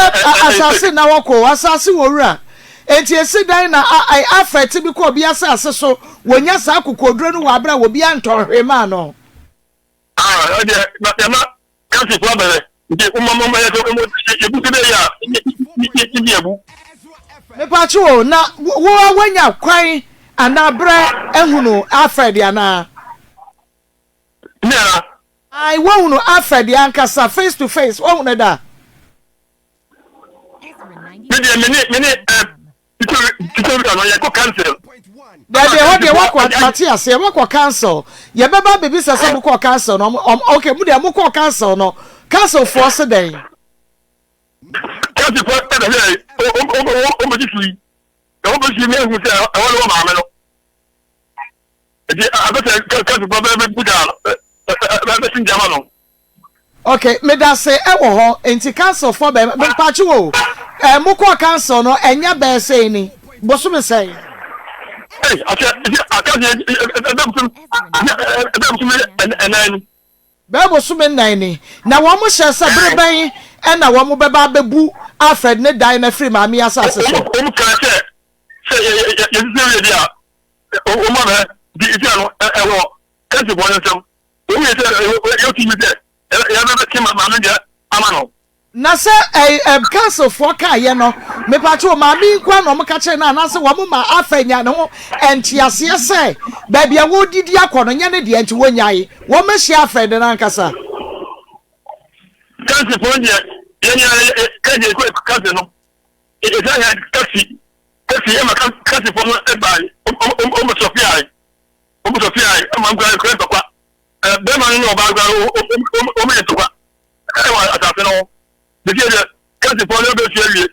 asase na wɔkɔ, asase wɔ wura. Enti esi dɛn na Alfred tumi kɔ obi asase so, wɔnya saa akokoɔduro no wɔ abere a obi antɔn hwee maa no? Ah, ɛdeɛ, na yɛma kasi fo abɛrɛ. Nti, mo mo yɛ sɛ mo yɛbu sɛ bɛyɛ a, yɛ yɛbu. Mepatwo o, na wo a woanya kwan anaa berɛ ahunu Alfred anaa? Me ara. Ae woahunu Alfred ankasa face to face woahu no da? Me deɛ me ne me ne eh, titiri wura no yɛkɔ council. Dabi ɛhɔ deɛ wakɔ mate aseɛ wakɔ council yɛbɛba abɛbisa sɛ mokɔɔ council no ɔm ok mo deɛ mokɔɔ council no council foɔ se dɛn? Council foɔ ɛbɛ sɛ ɔmo bɛ sisi na ɔmo bɛ sisi mi ehu sɛ ɛhɔ ne wɔ maame no. Nti abɛsɛ kɛsefo bɛ bɛ buda bɛ bɛ sin jama no. Ok medase ɛwɔ hɔ nti council fɔ bɛ mpakye wo ɛ mo kɔɔ council no ɛnyɛ bɛɛ sɛn ni bosome sɛn. Ɛy asɛ ɛsi akasi ɛbɛ bosom ɛbɛ bosom ɛnan ni. Bɛɛ bosome nnan ni na wɔn hyɛ sɛ bere bɛn ɛna wɔn bɛba abɛbu Alfred ne dan no afiri maame yi asase so. Wɔn kaa sɛ sɛ yɛ yɛ yɛ sisi wie di a Wɔn ma bɛ di isia no ɛwɔ kɛsefoɔ no nsam. Wɔn yɛ sɛ yɛ tumi sɛ yɛ bɛ bɛ te maame deɛ ama no. Na sɛ ɛ ɛ council foɔ kaa yɛ no, mepatwo maame yi nkoa na wɔn ka kyerɛ no anaasɛ wɔn ma Arthur nya ne ho nteaseɛ sɛ baabi a wɔredidi akɔ no nyɛ ne deɛ nti wɔnyae wɔn ahyia Arthur de no ankasa. Council foɔ deɛ yɛn yɛ yɛ yɛ council no. Ɛsɛ yɛ taxi taxi ɛma taxi fo no ɛba ɔmo sɔfi ayi ɔmo sɔfi ayi ɛma nkura nkura ntɔkwa ɛ bɛrima no ne ɔbaa nkura ɔmo yɛ ntɔkwa ɛwɔ asase no ho bɛsi ɛdeɛ taxi fo no bɛsi awie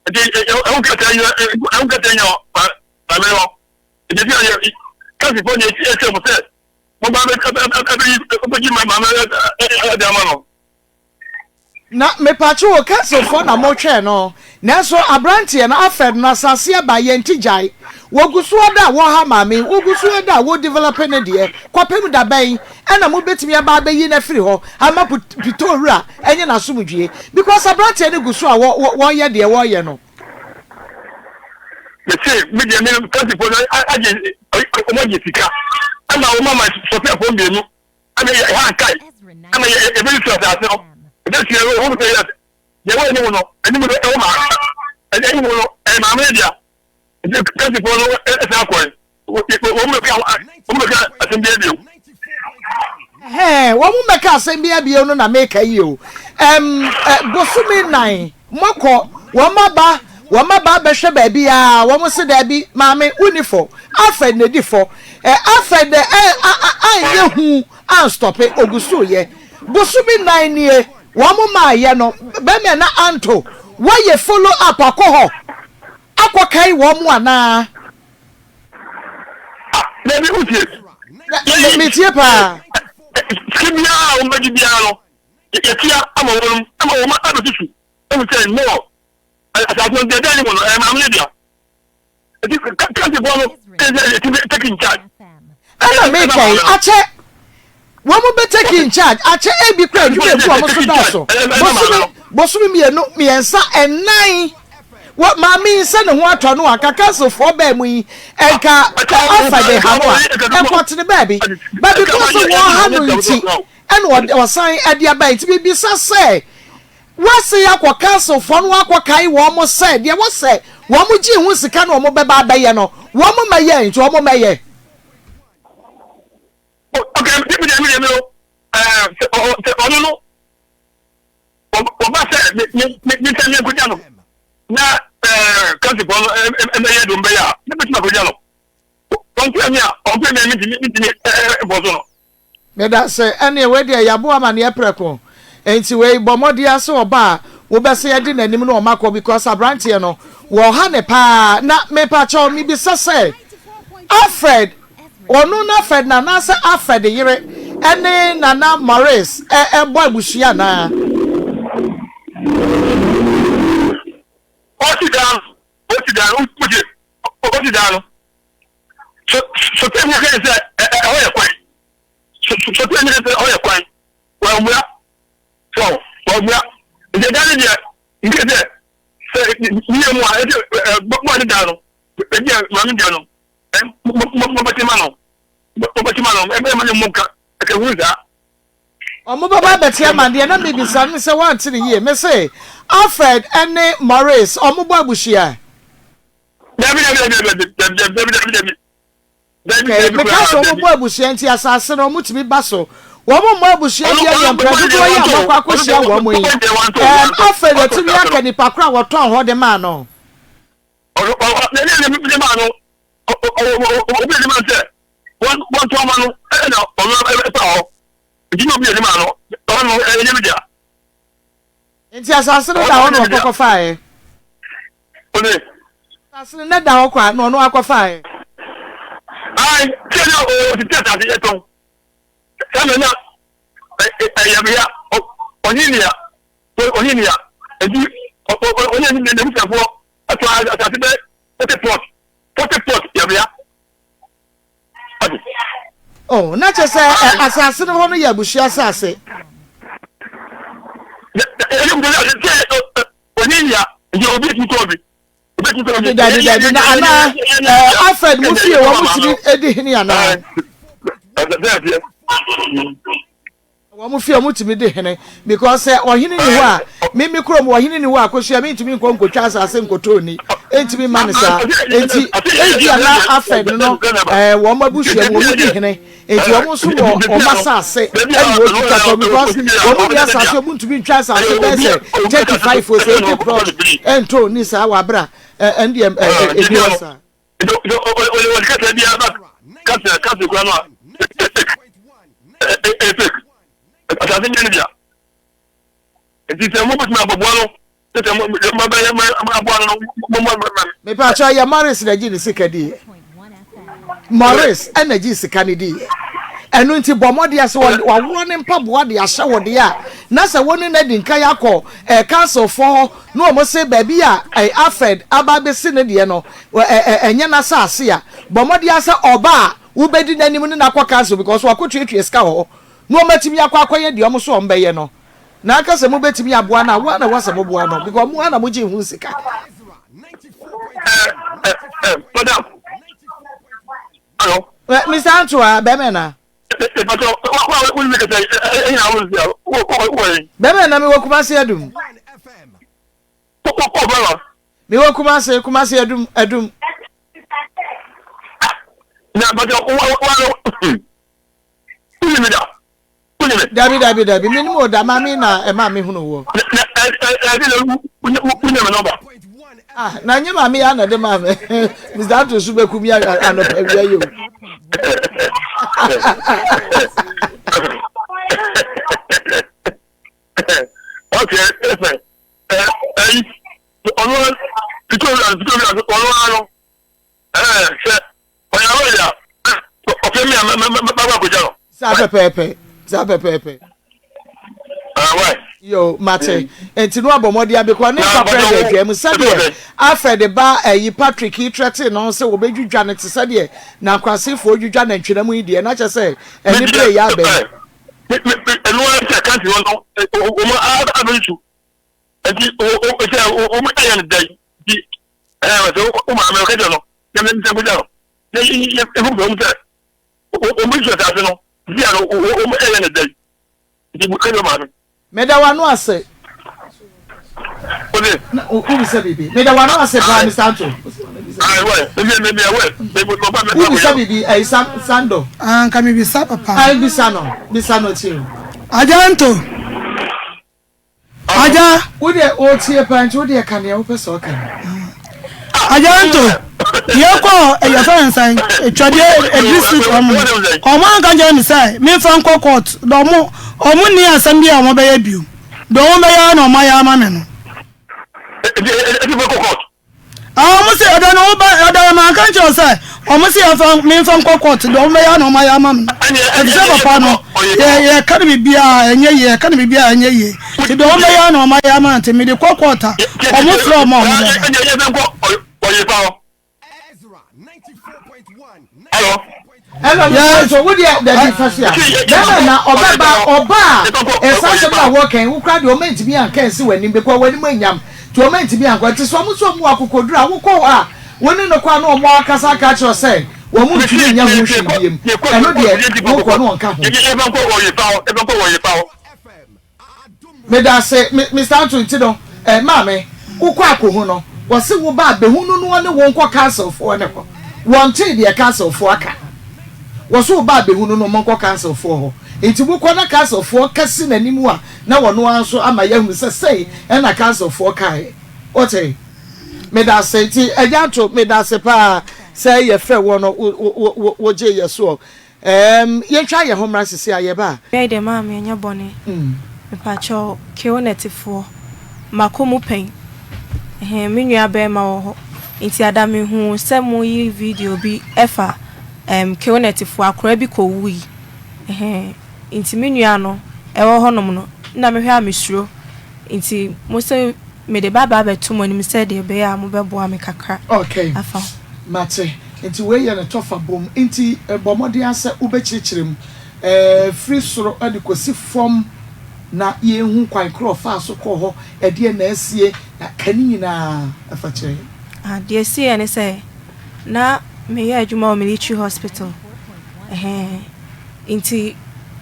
nti ɛho kɛtɛ nyɛ ɛho kɛtɛ nyɛ maame hɔ nti ɛsi ayɛ taxi fo no ɛsi ɛsɛ mo sɛ mo ba bɛ ɛbɛyi ɛbɛgye maame ɛde ama no. Na mepatwo o council foɔ na mo twɛn no nanso abranteɛ no afɛd no asase aba yɛn ti gyae wɔgu so ada a wɔha maame yi wɔgu so ada a wɔ develop ne deɛ kɔpem da bɛn ɛna mo bɛtumi aba abɛyi no afiri hɔ ama pitoo wura ɛnyɛ n'asomdwie because abranteɛ no gu so a wɔ wɔyɛ deɛ wɔyɛ no. Mese me deɛ me council foɔ no agye wɔn agye sika ɛma wɔn ama sɔfɛfoɔ mmienu ɛna yɛ ha nkae ɛna yɛ yɛbɛyi su asase no ɛbɛsi ɛwɔ wɔn sɛ yɛ deɛ ɛwɔ anim no anim no ɛwɔ maa ɛna anim no ɛyɛ maame no dea nti kɛsefoɔ no ɛsan akɔe wɔn bɛka wɔn bɛka asɛm bi abio. Ɛhɛn, wɔn mmɛka asɛm bi abio no na meka yi o. Ɛm, bosome nan moakɔ, wɔn aba, wɔn aba abɛhwɛ baabi a, wɔn se daabi, maame, wonni fɔ. Alfred na edi fɔ. Ɛ, Alfred ɛ, a, a, anyɛ hu anstɔpe, ogu so reyɛ. Bosome nan nie, wɔn maayɛ no, bɛmɛ na anto, wɔayɛ follow up akɔ hɔ akɔkae wɔn anaa? Ah, dabi, wotie. Me, metie paa. Sika biara a wɔbɛgye biara no, yɛtua ama wɔn, ama wɔn abɛsusu, ehu sɛ no, asase no deɛ ɛda anim no, ɛyɛ maame no dea. Nti kansifoɔ no ɛsɛ yɛtumi take in charge. Ɛna meka yi, akyɛ wɔn bɛ take in charge, akyɛ ebi kura adwuma egu wɔn so dɔɔso, bosome, bosome mmienu, mmiɛnsa, ɛnan. Wɔ maame yi sɛ ne ho atɔ no a, nka councilfoɔ baa mu yi, nka Alfred ha no a, nka ɔtene baabi. But because wɔha no nti, ɛna ɔsan de aba. Nti mebisa sɛ, wɔasan akɔ councilfoɔ no akɔkae wɔn sɛ deɛ wɔsɛ wɔn gyee ho sika na wɔn bɛba abɛyɛ no, wɔn mmɛyɛ, nti wɔn mmɛyɛ. Okay, mi deɛ mi deɛ mi o, ɛɛ sɛ ɔno no. Wɔba sɛ me me me me nsɛm yɛnkogya no na ɛɛ kansifoɔ no ɛbɛyɛ de wɔbɛyɛ a ne bɛtumi akogya no. Ɔmpɛ me a ɔmpɛ me a mentumi mentumi ɛɛ bɔ so no. Medase, ɛneɛ wei deɛ yabo amaneɛ prɛko, nti wei bɔ mmɔden ara sɛ ɔba a wobɛsan adi n'anim na ɔma kɔ because abranteɛ no wɔha no paa, na mepakyɛw mebisa sɛ Alfred Ɔno na Ferdinand anaasɛ Alfred yere ne Nana Maurice bɔ abusua anaa? Ɔsi dan no, ɔsi dan no, wogye, ɔsi dan no. So, so tɛ mi kɛ sɛ ɛhɔ yɛ kwan. So, so tɛ mi kɛ sɛ ɛhɔ yɛ kwan. Wɔamua, so wɔamua. Nti dan no deɛ, nkɛ sɛ sɛ miyɛ mu a, ɛsɛ ɛ bɔ ne dan no, baabi a maame deɛ no. Mobɛte ma no, mobɛte ma no, ɛbɛyɛ ma ne mmɔ nka, ɛka hunu saa. Ɔmo bɛba abɛte ama deɛ na mebisa no sɛ woante no yie. Mese Alfred ne Maurice ɔmo bɔ abusua? Dabi dabi dabi dabi dabi dabi dabi dabi. Okay, meka sɛ ɔmo bɔ abusua nti asase no ɔmo tumi ba so. Wɔn mmɔ abusua deɛ deɛ mprɛ dodoɔ yi a moakɔ akɔhyia wɔn yi. Ɛɛm Alfred atumi aka nipa koro a wɔtɔn hɔ de maa no. Nti asase no da hɔ na ɔkɔ kɔfaeɛ. Asase no na da hɔ kwa na ɔno akɔfaeɛ. Ɛtɔ asase bɛ 40 plot, 40 plot yɛbea. Ɔde. Oh, na kyerɛ sɛ asase no hɔ no yɛ abusua asase. Ɛyɛ mu sɛ sɛ ɔnye nya nti obi tumi tɔ bi. Obi tumi tɔ bi. Dabi dabi na ana ɛɛ Alfred mu fie wɔn tumi di hene anaa? Ɛsɛ sɛ ɛteɛ. Wɔn fie wɔn tumi di hene because sɛ ɔhene ni hɔ a me me kurom ɔhene ni hɔ a kosua me ntumi nkɔ nkotwa asase nkotɔ ni ntumi ma ne saa nti ebi a na afɛd no ɛɛ wɔn abusua mu wɔn di hene nti wɔn nso wɔ wɔn asase ɛna wɔn twitwa tɔ because wɔn ni asase wɔn ntumi ntwa asase bɛyɛ sɛ 35 o sɛ 80 plot ɛntɔ ni saa wɔ abira ɛndeɛ ɛɛ ebi wɔ saa. Ɔde kasa biara ba kasa kasa kura no a ɛyɛ fake asase nyɛ ne dea nti sɛ mobɛtumi abɔboa no sɛ mobɛyɛ aboa no no mommɔ ma me. Mepatwa yɛ Morris na gye ne sika di yɛ Morris ɛna gye sika ne di yɛ ɛno nti bɔ mmɔden ase waworɔ ne mpaboa de ahyɛ wo deɛ a na sɛ wo ne no adi nkan akɔ ɛɛ council foɔ hɔ na wɔn se baabi a ɛɛ Alfred aba abɛsi ne deɛ no ɛnyɛ n'asase a, bɔ mmɔden ara sɛ ɔba a wobɛdi n'anim ne no akɔ council because wakɔtuatua sika wɔ hɔ na wɔatumi akɔ akɔyɛ deɛ wɔn so wɔbɛyɛ no. Na aka sɛ mobɛtumi aboa no a, wo ara na ɛwɔ sɛ moboa no because mo ara na mogyee ho sika. Madam, hello. Mr. Antoa, bɛmɛ na. Bɛmɛ na mewɔ Kumasi Adum. Mewɔ Kumasi, Kumasi Adum, Adum. Na bàtà wà wà lọ, wúni mi da, wúni mi. Dabi dabi dabi, mi ni mo da, maame na ɛma mi hunu wɔ. Na ɛ ɛ ɛdi na wúni mi nɔmba. Ah, na nye maame ya na de maa mi. Mr. Anto so bɛku mi anɔpa wia yi o. Okay, ɛfɛ ɛyi ɔno fito wura fito wura ɔno ara no ɛɛ sɛ ɔyɛ awɔ yɛ a ɔfɛ mi a mɛ mɛ mɛ bá akɔgya no. Saa pɛpɛɛpɛ, saa pɛpɛɛpɛ. Ɛɛ Yo, mate. Nti no abɔ mmɔden abekɔ ne papa de adwa mu sɛdeɛ Alfred ba ɛyi Patrick yi trɛte no sɛ wɔbɛdwidwa no te sɛdeɛ nankwasefo dwidwa nantwinam yi deɛ na kyɛ sɛ ɛne bere yɛ abɛn. Ɛno ara sɛ kanti hɔ no wɔn abɛnsu nti sɛ wɔn ayɛ no dɛn nti. Ɛɛ sɛ wo maame ɔka kyerɛ no na me nsa kogya no na yɛhu fɛ wɔn sɛ wɔn bɛsu asase no bia no wɔn ɛyɛ ne dɛn nti ka kyerɛ maame. Meda w'ano ase. Ose. Na wobisa biribi. Meda w'ano ase paa Mister Anto. Wobisa biribi ɛyi Sando. Ah, nka mebisa papa. Ayi bisa no, bisa no tie o. Agya Anto. Agya. Wo deɛ ɔretie paa nti wo deɛ ka deɛ wopɛ sɛ ɔka no. Agya nto yɛkɔ yɛfɛ nsan twɛdeɛ district ɔmo no ɔmo anka nkyɛn mi sɛ memfa nkɔ court na ɔmo ɔmo nni asɛm bi a ɔmo bɛyɛ bio deɛ ɔmo bɛyɛ na ɔmo ayɛ ama me no. Ɛti fɛ kɔ court. Ah, ɔmo se ɛda no woba ɛda no manka nkyerɛ wo sɛ ɔmo se yɛmfa memfa nkɔ court deɛ ɔmo bɛyɛ na ɔmo ayɛ ama me no efisɛ papa no yɛ yɛka no biribiara ɛnyɛ yie yɛka no biribiara ɛnyɛ yie nti deɛ ɔmo bɛyɛ na ɔmo ayɛ ama no nti mede kɔ court a ɔmo frɛ ɔmo a ɔmo bɛba. Ɛna no Yes. nso wo deɛ dabi fa so a bɛrima na ɔbɛba ɔba a ɛsa asɛm no a wɔkɛn wo koraa deɛ ɔma ntumi anka ɛnsi w'anim because w'anim anyam nti ɔma ntumi anka nti sɛ ɔmo nso ɔmo wɔ akokoduru a wokɔ hɔ a wo ne no kɔ a na ɔmo akasa aka akyerɛ wo sɛ wɔn ntumi nyɛ ho hwee biem ɛno deɛ wokɔ no ɔnka ho. Medase Mister Anto nti no eh maame wokɔ akohu no wɔse wo ba abehu no no ɔne wo nkɔ council foɔ no hɔ wɔntee deɛ council foɔ aka wɔse wo ba abehu no no ɔmo nkɔ council foɔ hɔ nti wokɔ na council foɔ ka si n'anim a na wɔno ara nso ama yɛahunu sɛ sei ɛna council foɔ kaeɛ wote medase nti agya Anto medase paa sɛ yɛfrɛ woɔ no wo wo wo wogyee yɛ soɔ Erm yɛntwa yɛn ho mmra sese a yɛba a. Wei deɛ maame ɛnyɛ bɔne mepakyɛw Killnet foɔ makɔ mu pɛn ɛhɛn me nua bɛɛma wɔ hɔ nti ada me huu sɛ mo yi video bi ɛfa ɛɛm Killnet foɔ akora bi kɔ wui ɛhɛn nti me nua no ɛwɔ hɔ nom no na me hwɛ a me suro nti mo se mede ba aba abɛto mo anim sɛ deɛ ɛbɛyɛ a mo bɛboa me kakra Okay afa ho. Mate. Nti wei yɛ ne tɔfa bom. Nti bɔ mmɔden ara sɛ wobɛkyerɛkyerɛ mu firi soro de kɔsi fam na yɛnhu kwan korɔ a ɔfaa so kɔɔ hɔ, ɛdeɛn na asie, na ka ne nyinaa fa kyerɛ yɛn. Ah, deɛ ɛsiiɛ ne sɛ, na meyɛ adwuma wɔ military hospital, ɛhɛn, nti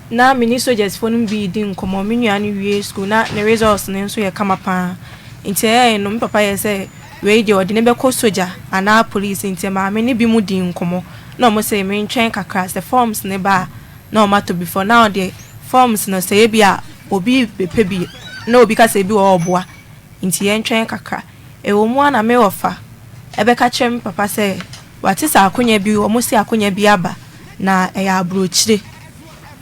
na me ne sogyasfoɔ no bi redi nkɔmmɔ, me nua no wiee school, na ne results no nso yɛ kama pa ara, nti ɛyɛɛ no, me papa yɛɛ sɛ Wei deɛ ɔde no bɛkɔ sogya anaa police nti maame ne binom dii nkɔmmɔ na ɔmo se mentwɛn kakra sɛ forms no ba a na ɔmo atɔ bi for now deɛ forms no sɛ ebia obi bɛpɛ bi na obi ka sɛ ebi wɔ hɔ a ɔboa nti yɛntwɛn kakra. Ɛwɔ mu ara na me wɔfa ɛbɛka kyerɛ me papa sɛ wate sɛ akonya bi ɔmo se akonya bi aba na ɛyɛ aburokyire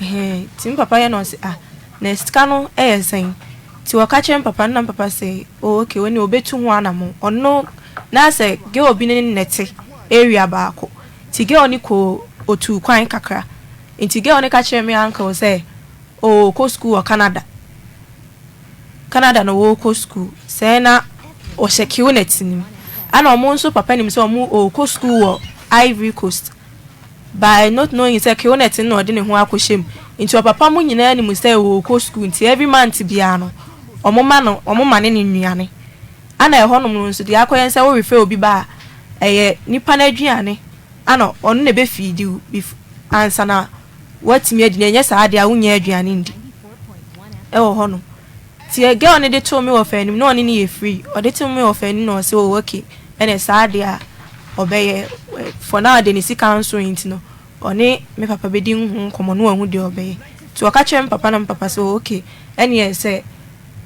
ɛhɛn nti me papa yɛ na ɔse ah na sika no yɛ sɛn Nti wɔka kyerɛ me papa no na me papa se oh ok wei neɛ ɔbɛtu ho anamon. Ɔno na sɛ girl bi ne no na ɛte area baako nti girl no kɔɔ ɔtuu kwan kakra nti girl no ka kyerɛɛ me uncle sɛ oh ɔkɔ school wɔ Canada. Canada na ɔɔkɔ school sɛɛ na ɔhyɛ Qnet no mu. Ɛna ɔmo nso papa nim sɛ ɔmo ɔɔkɔ school wɔ Ivory Coast. By not knowing sɛ Qnet no na ɔde ne ho akɔhyɛ mu nti ɔpapa mo nyinaa nim sɛ ɔɔkɔ school nti every month biara no ɔmo ma no ɔmo ma ne ne nnuane ana ɛhɔ nom no nso deɛ akɔyɛ ne sɛ wo refer obi ba a ɛyɛ nipa no aduane ana ɔno na ɛbɛ feedi wo bef ansa na woatumi adi na ɛnyɛ saa deɛ a wonnya aduane ndi ɛwɔ hɔ nom nti girl no de too me wɔfa anim na ɔne no yɛ free ɔde too me wɔfa anim na ɔse oh okay Ɛne saa deɛ a ɔbɛyɛ for now deɛ ne sika nso nti no ɔne me papa bɛdi ho nkɔmmɔ na wahu deɛ ɔbɛyɛ nti ɔka kyerɛ me papa na me papa sɛ oh okay ɛneɛ sɛ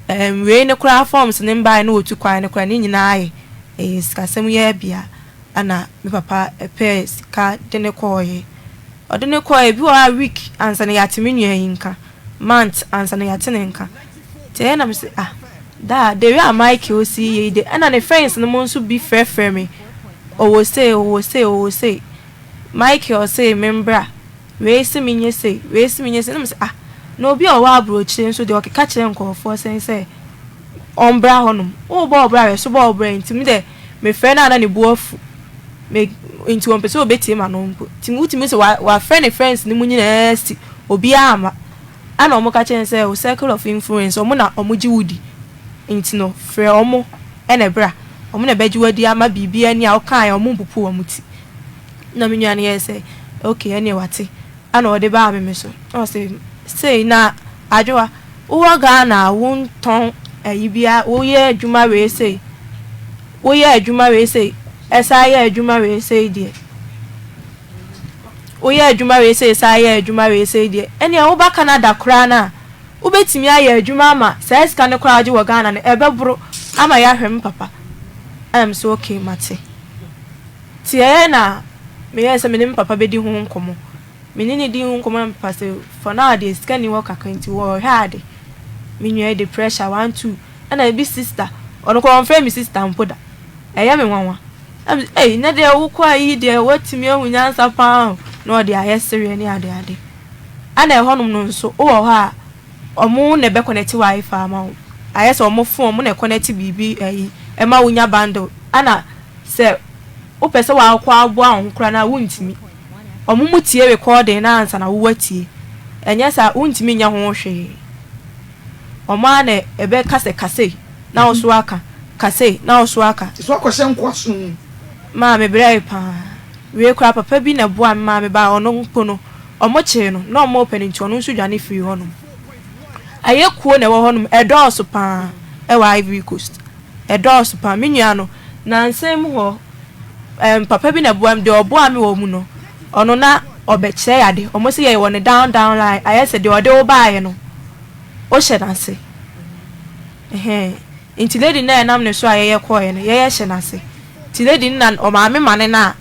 ɛɛm wei no koraa forms no mbaeɛ na wɔtu kwan no koraa ne nyinaa ayɛ ɛyɛ sikasɛm yi ara bi a ɛna me papa pɛɛ sika de no kɔɔeɛ ɔde no kɔɔeɛ ebi wɔ hɔ a week ansa na yɛate me nua yi nka month ansa na yɛate ne nka Nti ɛyɛ na mese ah daa the way a Michael si yɛ yi de ɛna ne friends no mo nso bi frɛfrɛ me ɔwɔ sei ɔwɔ sei ɔwɔ sei Michael se me mbra wei se me nyɛ sei wei se me nyɛ sei na mese ah na obi a ɔwɔ aburokyire nso deɛ ɔkeka kyerɛ nkorɔfoɔ sɛn sɛ ɔmbra hɔ nom wobɔ ɔbra wɛ so bɔ ɔbra nti me dɛ me frɛ no a na ne bo afu me nti ɔmpɛ sɛ ɔbɛtie m'ano mpo nti wotumi sɛ wafrɛ ne friends no mu nyinaa si obiara amma. Ɛna ɔmo ka kyerɛ no sɛ wo circle of influence ɔmo na ɔmo gye wo di nti no frɛ ɔmo ɛna bra. Wɔn na ɛbɛgye wo adi ama biribiara ni a wokaeɛ a wɔmpopo wɔn ti. Ɛna me nua no yɛɛ sɛ okay ɛneɛ wate. Ɛna ɔde baa me me so. Ɛna ɔse sei na Adwoa wowɔ Ghana a wontɔn ayi biara woyɛ adwuma wei sei woyɛ adwuma wei sei ɛsan yɛ adwuma wei sei deɛ woyɛ adwuma wei sei san yɛ adwuma wei sei deɛ ɛneɛ woba Canada koraa no a wobɛtumi ayɛ adwuma ama saa sika no koraa wogye wɔ Ghana no ɛbɛboro ama yɛahwɛ me papa. Ɛna me so okay mate. Nti ɛyɛ na meyɛɛ sɛ me ne me papa bɛdi ho nkɔmmɔ. Me ne no dii ho nkɔmmɔ na me papa se for now deɛ sika nni hɔ kakra nti wɔrehwɛ ade. Me nua yi de pressure one two ɛna ebi sister ɔno koraa ɔmfrɛ me sister mpo da. Ɛyɛ me nwanwa. Na me se ei nnɛ deɛ wokɔ ayi deɛ woatumi ahu nyansa paa o na ɔde ayɛ sereɛ ne ade ade. Ɛna ɛhɔnom no nso wowɔ hɔ a ɔmo na ɛbɛ connect wifi ama wo. Ayɛ sɛ ɔmo phone ɔmo na ɛconnect biribi ayi ɛma wonya bundle ɛna Sɛ wopɛ sɛ w'akɔ aboa wo ho koraa no a wontumi. Ɔmo mu tie recording no ansa na wo atie. Ɛnyɛ saa a wontumi nyɛ ho hwee. Ɔmo ara na ɛbɛ ka sɛ ka sei na wo so aka, ka sei na wo so aka. Te sɛ wakɔhyɛ nkoasom mu. Maa me brɛe paa. Wei koraa papa bi na ɛboaa me maa me baa ɔno mpo no ɔmo kyee no na ɔmo repɛ no nti ɔno nso dwane firii hɔ nom. Ayɛ kuo na ɛwɔ hɔ nom ɛdɔɔso paa ɛwɔ Ivory Coast. Ɛdɔɔso paa. Me nua no, nnansa yi mu hɔ, ɛɛm, papa bi na ɛboa me. Deɛ ɔboaa me wɔ mu no, ɔno na ɔbɛkyerɛ yɛ ade. Wɔn se yɛwɔ no down down line. Ayɛ sɛ deɛ ɔde wo baeɛ no, wohyɛ n'ase. Ɛhɛn. Nti lady no a ɛnam ne so a yɛyɛ kɔeɛ no, yɛyɛ hyɛ n'ase. Nti lady no na ɔmaame ma no no a,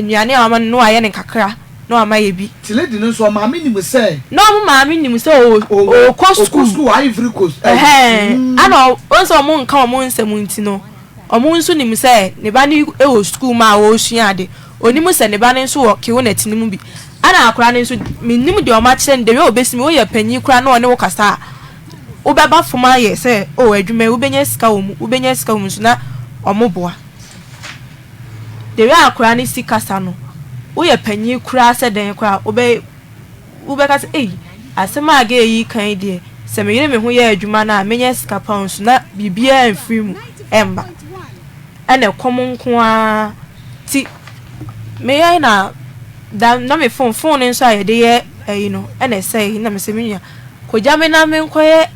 nnuane a wama no no wayɛ no kakra na wama yɛ bi. Nti lady no nso ɔmaame nim sɛ. Na ɔmo maame nim sɛ ɔɔkɔ sukuu. Ɔkɔ sukuu wɔ Ivory Coast. Ɛhɛn, ɛna wohu sɛ ɔmo nka ɔmo nsɛm nti no, ɔmo nso nim sɛ ne ba no wɔ sukuu mu a ɔɔsua ade. Ɔnim sɛ ne ba no nso wɔ Kewonɛt no mu bi. Ɛna akwadaa no nso, mennim deɛ ɔmo akyerɛ no, the way ɔbɛsi mu, woyɛ panyin koraa na ɔne wo kasa a, wobɛba fam ayɛ sɛ oh adwuma yi wobɛnya sika wɔ mu, wobɛnya sika wɔ mu nso na wɔboa. The way akwadaa no si kasa no, woyɛ panyin koraa sɛ dɛn koraa a, wobɛ wobɛka sɛ ei asɛm a girl yi reka yi deɛ, sɛ meyere me ho yɛ adwuma no a mɛnya sika pa nso na biribiara mfiri mu mma. Ɛna ɛkɔm nko ara nti meyɛe na da na me phone phone no nso a yɛde yɛ ayi no ɛna ɛsɛe na mesɛ me nua kogya me na menkɔyɛ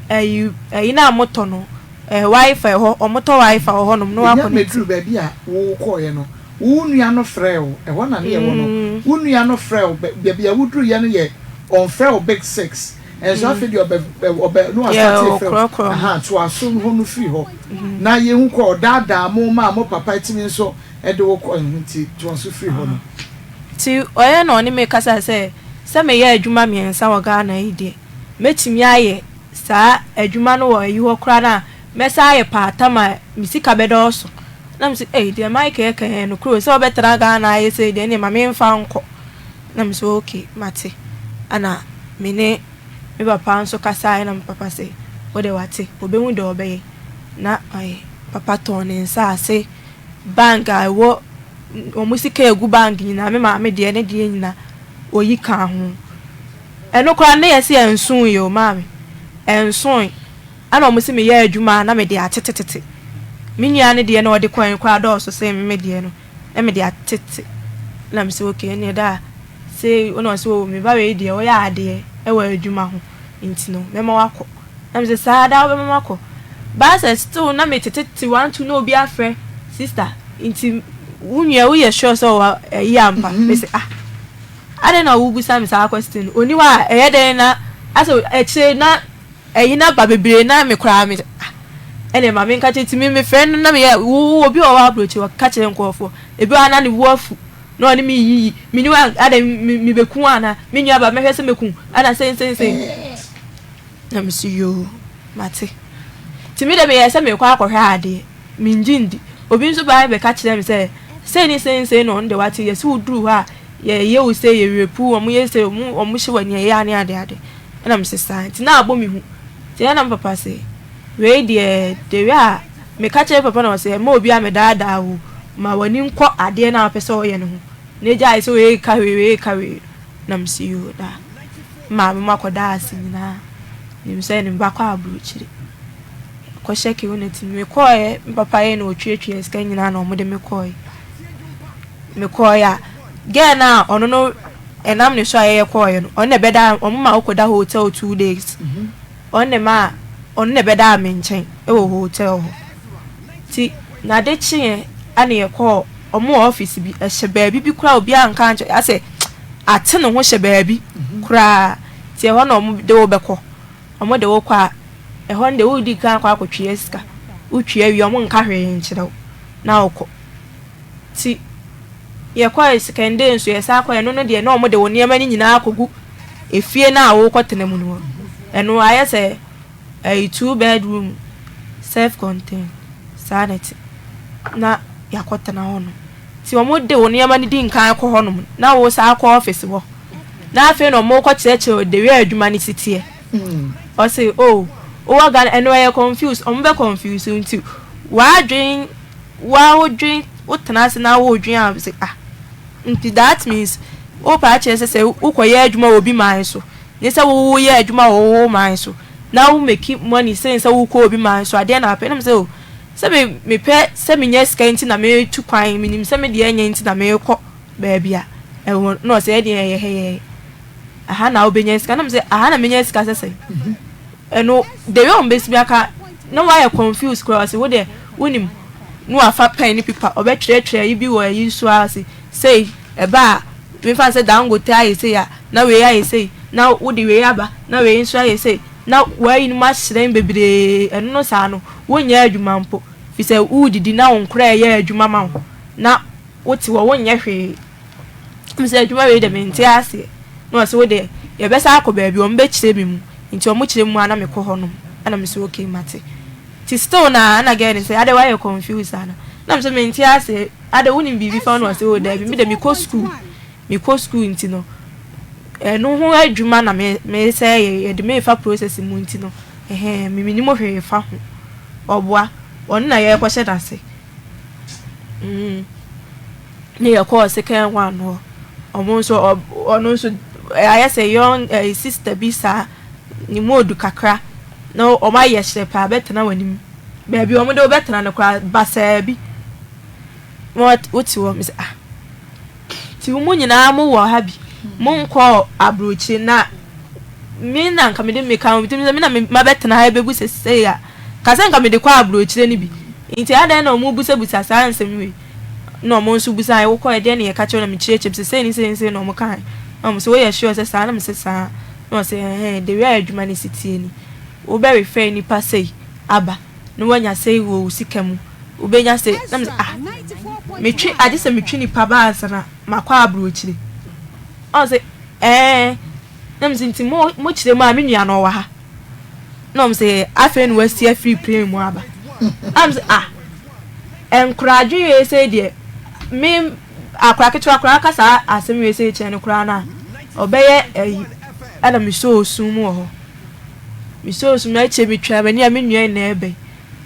ayi ayi no a motɔ no ɛɛ wifi hɔ wɔtɔ wifi wɔ hɔnom na Ɛnya wakɔ ne ti. mmɛduru baabi a wokɔeɛ no, wo nua no frɛɛ wo, ɛhɔ na ne yɛwɔ no, wo nua no frɛɛ wo, baabi a woduruiɛ no yɛ ɔmfrɛ wo big six, Nso afei deɛ ɔbɛ ɔbɛ no Yeah, asate frɛ ɔkorɔkorɔ mo. aha toa so hɔ no firi hɔ na yɛhu kɔ ɔdaadaa mo maa mo papa tumi nso de wo kɔ ɛho nti toa so firi hɔ no. Nti ɔyɛ na ɔne me kasa sɛ, sɛ meyɛ adwuma mmiɛnsa wɔ Ghana yi deɛ, mɛtumi ayɛ saa adwuma no wɔ ayi hɔ koraa no a, mɛsan ayɛ part time a me sika bɛdɔɔso. Na mese ei deɛ Michael reka yi ɛyɛ nokorɛ o, sɛ wobɛtena Ghana ayɛ sei deɛ ɛnneɛ ma memfa nkɔ. Na me so okay mate. Ɛna me ne me papa nso kasaeɛ na me papa se wo deɛ wate ɔbɛhu deɛ ɔbɛyɛ. Na ɔyɛ papa tɔn ne nsaase, bank a ɛwɔ wɔn sika a ɛgu bank nyinaa me maame deɛ ne deɛ nyinaa ɔyi kaa ho. Ɛno koraa no na yɛse ɛnsoeɛ o maame, ɛnsoe. Ɛna wɔn se meyɛ adwuma a na mede atetetete. Me nua no deɛ na ɔde kɔeɛ no koraa dɔɔso sen me deɛ no. na mede atete na mese okay ɛneɛ da sei na ɔse oh me ba wei deɛ ɔyɛ adeɛ ɛwɔ adwuma ho nti no mɛma wakɔ na mese saa daa wobɛma makɔ baa sɛ still na metetete one two na obi afrɛ sister nti wo nua woyɛ sure sɛ ɔwɔ ayi ampa mese ah adɛn na wobisa me saa question no ɔni hɔ a ɛyɛ dɛn na asɛ akyire na Ɛyi na ba bebree na me koraa me ah ɛne ma me nka kyerɛ ti me me frɛ no na me yɛ wo obi wɔ hɔ aburokyi ɔka kyerɛ nkurɔfoɔ ebi wɔ ha na ne bo afu na ɔne me yiyi me ni wa adɛ me me bɛku ana me nua ba mɛhwɛ sɛ mɛku ana sɛn sɛn sɛn na me so yoo mate ti me de meyɛ sɛ mekɔ akɔhwɛ adeɛ mengye ndi obi nso baa bɛka kyerɛ me sɛ sɛn ne sɛn sɛn na ɔno de wate yɛsɛ woduru hɔ a yɛyɛ wo sɛ yɛwerɛpu wɔn yɛ sɛ wɔn wɔn hyɛ wɔ nea ɛyɛ ane ade ade Ɛna mese saa nti na abɔ me hu nti ɛna me papa se wei deɛ the way a meka kyerɛ papa na ɔse mma obi amedaadaa wo ma w'ani nkɔ adeɛ no a wopɛ sɛ ɔyɛ no ho na gyae sɛ wei ka wei wei ka wei na mese yoo na maame mu akɔda ase nyinaa nim sɛ ne ba kɔ aburokyire. Yɛakɔhyɛ Qnet no. Mekɔeɛ, me papa yɛ na ɔtuatua sika nyinaa na wɔde me kɔeɛ. Mekɔeɛ a, girl no a ɔno no ɛnam ne so a yɛyɛ kɔeɛ no, ɔno na ɛbɛda, wɔn ma wokɔda hotel 2 days. Ɔno na ma ɔno na ɛbɛdaa me nkyɛn wɔ hotel hɔ. Nti n'ade kyeeɛ ɛna yɛkɔɔ wɔn wɔ office bi, ɛhyɛ baabi bi koraa a obiara nka nkyerɛ, asɛ ate ne ho hyɛ baabi koraa. Nti ɛhɔ na wɔde wo bɛkɔ. Wɔde wo kɔ a, ɛhɔ no deɛ wodi kan akɔ akɔtua sika. Wotua wie a, wɔnka hwee nkyerɛ wo na wokɔ. Nti yɛkɔe second day nso yɛsan kɔe, ɛno no deɛ na wɔde wo nneɛma no nyinaa akɔgu efie no a worekɔtena mu no hɔ. Ɛno ayɛ sɛ ɛyɛ two bedroom self contain saa na ɛte na yɛakɔtena hɔnom. Nti wɔde wo nneɛma no di nkan kɔ hɔnom na wosan akɔ office hɔ. Na afei na wɔrekɔkyerɛkyerɛ wo the way a adwuma no si teɛ. Ɔse oh wowɔ Ghana ɛno ɛyɛ confuse wɔn bɛ confuse wo nti w'adwen woa wodwen wotena ase na wodwen a sɛ ah nti that means wopɛ akyerɛ sɛ sɛ wokɔyɛ adwuma wɔ obi man so ne sɛ woyɛ adwuma wɔ wo man so na wo make money sen sɛ wokɔ obi man so adeɛ na apɛ na mesɛ oh sɛ me mepɛ sɛ menya sika nti na metu kwan menim sɛ me deɛ ɛnyɛ nti na mekɔ baabi a ɛwɔ na ɔsɛ ɛdeɛ ɛyɛ hɛ yɛ aha na wobɛnya sika na mesɛ aha na menya sika sɛ sɛ ɛno the way wɔn bɛsi bi aka na wayɛ confused koraa ɔsɛ wo deɛ wonim na wafa pen ne paper ɔbɛtwerɛtwerɛ ayi bi wɔ ayi so ara sɛ sei ɛba a mefa sɛ Dangote ayɛ sei a na wei ayɛ sei na wode wei aba na wei nso ayɛ sei na wayi no mu ahyerɛn bebree. Ɛno no saa no wonyɛ adwuma mpo fi sɛ wodidi na wo nkora ɛyɛ adwuma ma wo na wote hɔ wonyɛ hwee. Mesɛ adwuma wei deɛ mente aseɛ. Na ɔsɛ wo deɛ yɛbɛsa akɔ baabi wɔn bɛkyerɛ me mu. Nti wɔn kyerɛ mu a na mekɔ hɔ nom. Ɛna mesɛ okay, mate. Nti still na ɛna girl no sɛ ade wayɛ confused ana? Na mesɛ mente aseɛ, ade wonim biribi fa ho? Na ɔsɛ oh daabi, me deɛ mekɔ school, mekɔ school nti no ɛno ho adwuma na me mesɛ yɛ yɛde me fa process mu nti no ɛhɛn me menim hwee fa ho. Ɔboa ɔno na yɛrekɔhyɛ n'ase. Ne yɛkɔɔ second one hɔ. Ɔmo nso ɔno nso ayɛ sɛ young ɛɛ sister bi saa, ne mu odu kakra na ɔmo ayɛ hyerɛ paa bɛtena w'anim. Baabi a ɔmo de wo bɛtena no koraa basaa bi. Na wote hɔ mesɛ ah nti mo nyinaa mo wɔ ha bi mo nkɔɔ aburokyire na me na nka mede meka ho bitumi sɛ me na mabɛtena ha ebegu sesei a ka sɛ nka mede kɔ aburokyire no bi nti adɛn na ɔmo busabusa saa nsɛm wei. Na ɔmo nso bisae, wokɔe deɛn na yɛka kyerɛ wo? Na mekyerɛkyerɛ mu sɛ sei ne sei ne sei na ɔmo kae. Na ɔmo se woyɛ sure sɛ saa? Na mese saa. Na ɔse ɛhɛn, the way a adwuma no si teɛ ni. Wobɛ refer nipa sei aba na wanya sei wɔ wo sika mu, wobɛnya sei. Na mese ah, metwe, agye sɛ metwe nipa ba ansa na makɔ aburokyire. Na ɔse ɛɛn. Na mese nti mo, mokyerɛ mu a me nua no ɔwɔ ha? Na ɔmo se afei na wasi afiri plane mu aba. Na mese ah. Nkora adwen wei sei deɛ me akora ketewa koraa ka saa asɛm wei sei kyerɛ no koraa no a ɔbɛyɛ ayi. Ɛna me sɔɔ sum mu wɔ hɔ, me sɔɔ sum mu akyire me twaa m'ani a me nua nyinaa ɛbɛn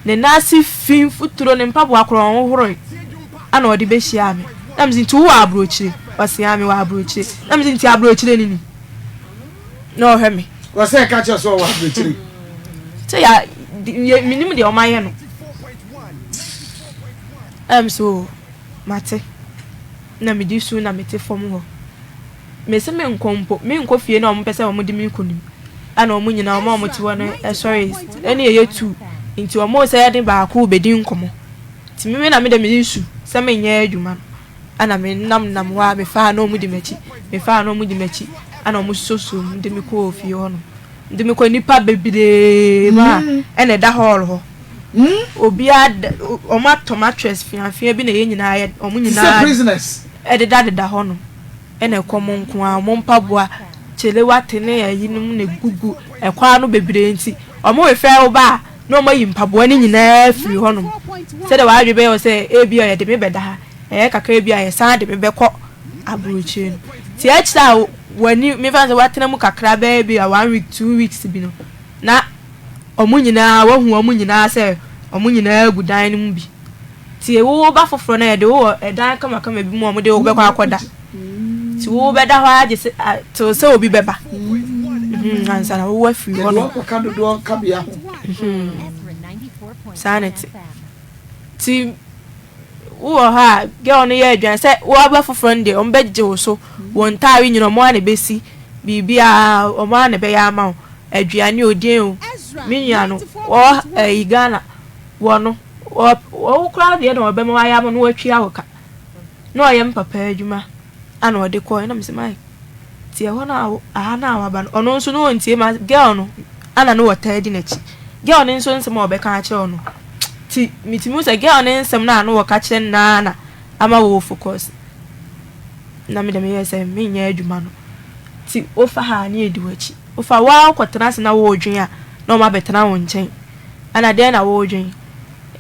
ne nan ase fi mfuturo ne mpaboa koraa ɔnhohoroe ɛna ɔde bɛhyiaa me. Na me se nti wowɔ aburokyire? Ɔse aa mewɔ aburokyire. Na me se nti aburokyire no ni? Na ɔhwɛ me. Ɔsɛ ɛka kyerɛ sɛ ɔwɔ aburokyire. Sɛ ya yɛ menim deɛ ɔma yɛ no. Ɛm so mate na medi su na mete fam hɔ. Mese menkɔ mpo, menkɔ fie na wɔn pɛ sɛ wɔn de me kɔ nim. Ɛna wɔn nyinaa wɔn a wɔte hɔ no ɛsɔre ɛne ɛyɛ tu nti wɔn sɛ yɛde baako bɛdi nkɔmɔ. Nti me na me de medi su sɛ menyɛ adwuma no. Ɛna me nam nam hɔ a mefaa na wɔn di m'akyi, mefaa na wɔn di m'akyi ɛna wɔn soso mu de me kɔɔ fie hɔ nom. De me kɔ nnipa bebree mu a ɛna ɛda hall hɔ. Obiara da wɔn atɔ mattress feafea bi na yɛn nyinaa yɛ wɔn nyinaa ɛdeda deda hɔ nom. Ɛna ɛkɔm nko ara wɔn mpaboa kyelewate ne ayinom na egugu ɛkwan ano bebree nti wɔn refɛ wo ba a na wɔn ayi mpaboa no nyinaa firi hɔ nom sɛdeɛ w'adwene bɛyɛ wo sɛ ebi a yɛde me bɛda ha ɛyɛ kakra bi a yɛsan de me bɛkɔ aburokyire no. Nti akyire a w'ani mefa no sɛ woatena mu kakra bɛyɛ bi a one week 2 weeks bi no na wɔn nyinaa woahu wɔn nyinaa sɛ wɔn nyinaa gu dan no mu bi. Nti wo ba foforɔ no yɛde wo wɔ ɛdan kamakama bi mu a wɔde wo bɛkɔ akɔda. Nti wo bɛda hɔ ara gye sɛ till sɛ obi bɛba ansa na wo afiri hɔ no. Yɛde wo akɔka dodoɔ kabea ho. Saa na ɛte. Nti wowɔ hɔ a girl no yɛ aduane sɛ woaba foforɔ no deɛ wɔn bɛgye wo so wɔn ntaare nyina wɔn ara na ɛbɛsi biribiara wɔn ara na ɛbɛyɛ ama wo aduane o deɛn o me nua no wɔ ɛyi Ghana wɔ no wɔ wo koraa deɛ na wɔbɛma wayɛ ama no watwia wo ka na ɔyɛ me papa adwuma ana ɔde kɔɛ na mesɛ Mike Nti ɛhɔ no a aha no a waba no ɔno nso no ɔntie ma girl no ana no wɔtaa di n'akyi girl no nso nsɛm a ɔbɛka akyerɛ wo no nti metumi hu sɛ girl no nsɛm no a no wɔka kyerɛ no naa na ama wɔ focus na me de meyɛ sɛ menyɛ adwuma no nti wofa ha ne yɛdi w'akyi wofa woa wokɔtena ase na wɔredwen a na wɔn abɛtena wo nkyɛn ana dɛn na wɔredwen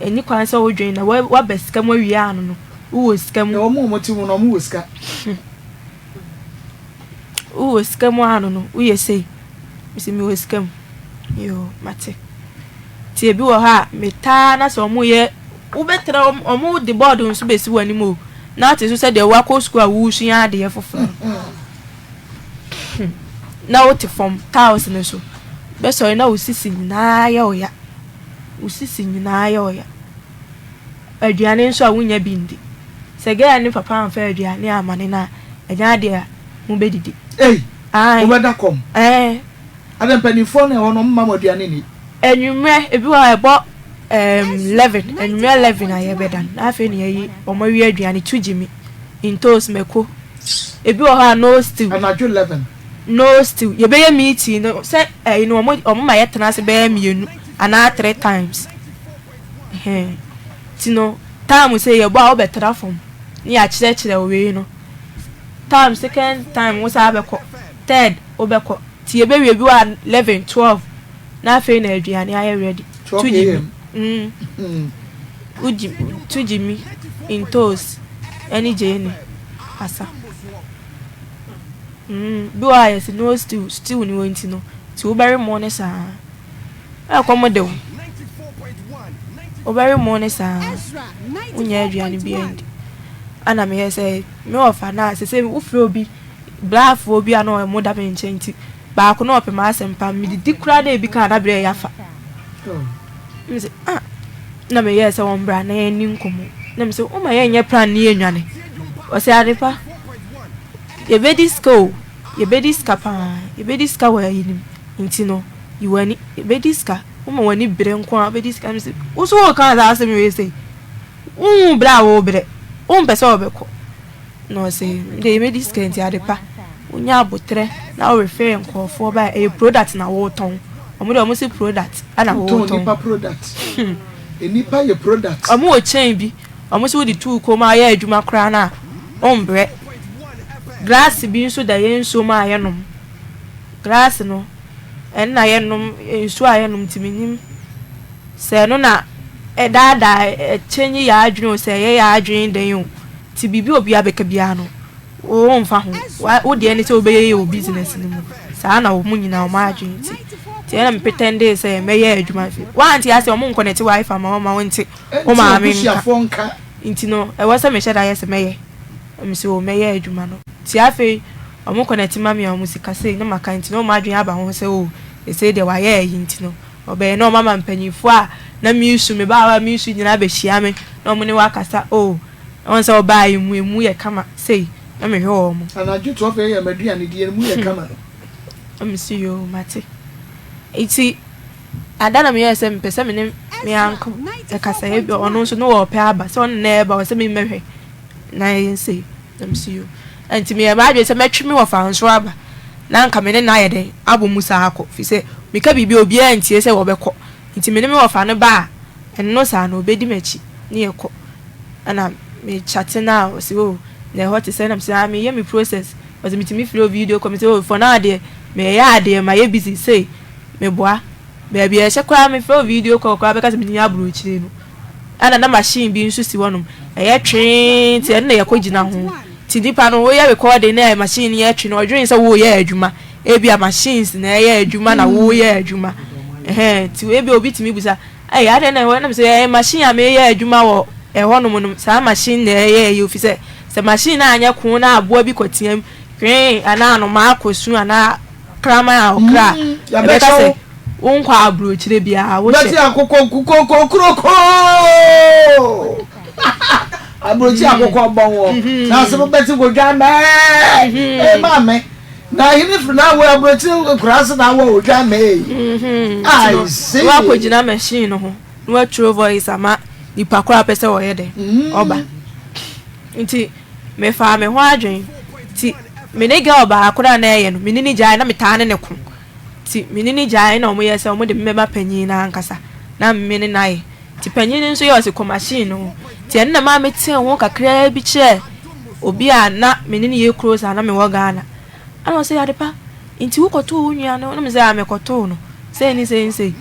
ɛni kwan sɛ wodwen na waba sika mu awie ano no wowɔ sika mu na wɔn a wɔte mu no wɔn wɔ sika. Wowɔ sika mu ano no, woyɛ sei. Mese mewɔ sika mu. Yoo, mate. Nti ebi wɔ hɔ a, metaa na sɛ wɔyɛ, wobɛtra wɔn de bɔɔdo nso bɛsi wɔn anim o, na ate so sɛ deɛ woakɔ sukuu a woresua adeɛ foforɔ no. Na wote fam, tiles no so. Bɛsɔre na wo sisi nyinaa yɛ wo ya. Wo sisi nyinaa yɛ wo ya. Aduane nso a wonnya bi ndi. Sɛ girl no papa amfa aduane amma no no a, ɛnyɛ adeɛ a mobɛdidi. Ei! Ae. Mobɛda kɔm? Ɛɛ. Adɛn, mpanimfoɔ no a ɛwɔ hɔ no, wɔmma mo aduane nni? Anwummerɛ, ebi wɔ hɔ a ɛbɔ ɛɛm leven, anwummerɛ leven a yɛbɛda no, na afei na yɛayi, wɔawie aduane, tu gyimi, ntoos, mako. Ebi wɔ hɔ a no stew. Anadwo leven. No stew. Yɛbɛyɛ meeting no, sɛ ɛyi no, wɔn, wɔma yɛtena ase bɛyɛ mmienu anaa three times. Ɛhɛn. Ntsi no, time sɛ yɛbɔ a wobɛtra famu na yɛakyerɛkyerɛ wo wei no. Time second time wo san bɛkɔ, third wobɛkɔ. Ntsi yebewie bi wɔ a leven, twelve na afei na eduane ayɛ ready. 12 Tu gye AM. mi, mm, wogye, tu gye mi, ntoos ɛne gyeene asa. Mm, bi wɔ hɔ a yɛse no stew, stew ne wɔ ntsi no, ntsi wobɛwe mo ne saa. Ɛkɔm de wo. Wobɛwe mo ne saa. Wonnya aduane biara ndi. Ɛna meyɛɛ sɛ me wɔfa no a sɛ sɛ wofrɛ obi braafoɔ bi a na ɔmo da me nkyɛn nti baako na ɔpɛ m'asɛm paa medidi koraa na ebi ka na berɛ yɛ afa. Mese ah na meyɛɛ sɛ wɔn bra na yɛnni nkɔmmɔ na mese woma yɛnyɛ plan ne yɛnnwane. Ɔsɛ adepa yɛbɛdi sika o yɛbɛdi sika paa yɛbɛdi sika wɔ ayi no mu nti no Yi w'ani, bedi sika. Woma w'ani bere nko ara bedi sika. Mese, wo nso woreka saa asɛm wei sei? Wonhu bere a worebrɛ. Wompɛ sɛ wobɛkɔ. Na ɔse, me deɛ medi sika nti ade pa. Wonya aboterɛ na wo refer nkurɔfoɔ ba a, ɛyɛ product na woretɔn. Wɔn deɛ wɔn se product ɛna Wotɔn woretɔn. nnipa product. Nnipa yɛ product. Wɔn wɔ chain bi, wɔn se wode tu wo kɔn mu a yɛ adwuma koraa no a, wombrɛ. Glass bi nso da yɛn nsuo mu a yɛnom. Glass no, Ɛno na yɛnom, nsuo a yɛnom nti mennim sɛ ɛno na ɛdaadaa ɛkyɛngye yɛn adwene o sɛ ɛyɛ yɛn adwene dɛn o nti biribi a obiara bɛka biara no womfa ho wo deɛ ne sɛ wobɛyɛ yie wɔ business no mu saa na wɔn nyinaa wɔn adwene ti nti ɛna me pretendee sɛ mɛyɛ adwuma fi wante ase wɔn nkɔ nɛte wifi ma wɔn ma wɔnte wo maame nka nti no ɛwɔ sɛ mehyɛ da yɛ sɛ mɛyɛ mesi o mɛyɛ adwuma no nti afei Ɔmo kɔ na ɛte ma me a ɔmo sika sei na maka nti na ɔmo adwene aba ho sɛ oh sesei deɛ wayɛ ayi nti no ɔbɛyɛ na ɔmo ama mpanyinfoɔ a na meresu me baa hɔ a meresu nyinaa abɛhyia me na ɔmo ne wo akasa oh wohu sɛ ɔbaa yi mu emu yɛ kama sei na mehwɛ wɔn. Anadwo 12 AM aduane die no mu yɛ kama. Na mese yoo mate nti ada na meyɛɛ sɛ mepɛ sɛ me ne me uncle ɛkasa ebi ɔno nso no ɔɔpɛ aba sɛ ɔno na ɛɛba ɔsɛ me mmɛhwɛ na yɛn sei. Na mese, Yoo. Enti meyɛɛ m'adwene sɛ mɛtwe me wɔfa nso aba, na anka me ne no ayɛ dɛn abɔ mu saa akɔ, ɛfiri sɛ meka biribi a obiara ntie sɛ wɔbɛkɔ. Enti me ne me wɔfa no ba a, ɛno saa no, ɔbɛdi m'akyi ne yɛkɔ. Ɛna me chate no a, ɔse, Oh, na ɛhɔ te sɛn? Na mese, Ah, meyɛ me process. Ɔse, metumi frɛ wo video call. Mese, Oh, for now deɛ, meyɛ adeɛ, mayɛ busy sei. Meboa. Baabi a ɛhyɛ koraa mefrɛ wo video call koraa bɛka sɛ menni aburokyire no. Ɛna na machine bi nso si hɔnom, ɛyɛ twee nti ɛno na yɛkɔgyina ho. Nti nipa no woyɛ recording na machine no yɛ twe no ɔdwene sɛ woreyɛ adwuma. Ebia machines na ɛyɛ adwuma na woreyɛ adwuma. Ɛhɛn nti ebia obi tumi bisa, ɛy adɛn na ɛhɔ nam sɛ ɛyɛ machine a meyɛ adwuma wɔ ɛhɔnom no saa machine na ɛyɛ ɛyɛ ofi sɛ sɛ machine no anyɛ ko na aboa bi kɔteam twee anaa anomaa kɔsu anaa kraman a ɔkra a, ɛbɛka sɛ. Wonkɔ aburokyire biara, wohyɛ. Bɛte akokɔ nkukokokurokoo. Aburokyi akokɔ bɔn wɔ. Na asɛm bɛte kodwa mɛɛ. Ee maame. Na ahene firi na awɔ aburokyire nkura ase na awɔ odwa mɛɛ. I see. Wakɔgyina machine no ho na waturo voice ama nipa koro a pɛ sɛ ɔyɛ dɛ ɔba. Nti mefaa me ho adwene. Nti me ne girl baako na na ɛyɛ no me ne ne gyae na metaa ne ne ko. Nti me ne no gyae na wɔyɛɛ sɛ wɔde me bɛma panyin no ankasa na me ne no ayɛ. Nti panyin no nso yɛɛ ɔse kɔ machine no ho. Nti ɛno na ɛmaa metee ho kakraa bi kyerɛɛ obi a na me ne no yɛ close a na mewɔ Ghana. Ɛna ɔse Adepa, nti wokɔtoo wo nua no? Na me sɛ ah mekɔtoo no sei ne sei ne sei.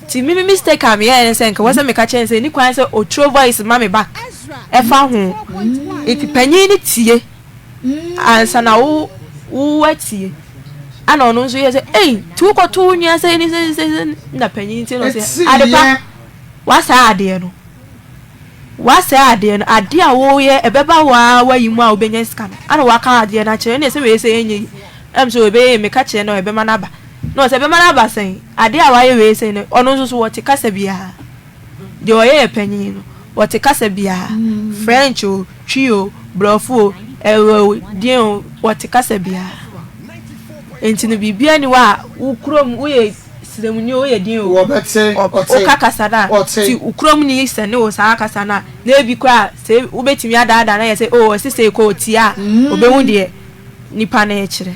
Nti me me mistake a meyɛɛ ne sɛ nka ɛwɔ sɛ meka kyerɛ no sɛ ɛni kwan sɛ ɔturo voice ma me back ɛfa ho. Nti panyin no tie. Ansa na wo wo atie. Ana ɔno nso yɛ sɛ ei ti wokɔto wo nua sɛ ne sɛ sɛ sɛ na panyin ti no sɛ adepa wasaa adeɛ no wasaa adeɛ no adeɛ a woyɛ ɛbɛba waa wayi mu a wobɛnya sika no ana waka adeɛ no akyerɛ ne sɛ wei sɛ ɛnyɛ yi ɛm sɛ ɛbɛyɛ yi meka kyerɛ no ɛbɛma no aba na ɔsɛ ɛbɛma no aba sɛn adeɛ a wayɛ wei sɛn no ɔno nso so wɔte kasa biara. Deɛ ɔyɛ yɛ panyin no, ɔte kasa biara, French o, Twi o, Borɔfo o, Ewe o, deɛn o, ɔte kasa biara. Nti no biribiara nni hɔ a wo kurom woyɛ sremuni o, woyɛ deɛn o, Wɔbɛte, ɔte, woka kasa no a, ɔte. nti wo kuromni sɛne wo saa kasa no a, na ebi koraa sɛ wobɛtumi adaadaa no ayɛ sɛ oh ɔse sei kɔ ɔtie a, ɔbɛhu deɛ nipa no rekyerɛ.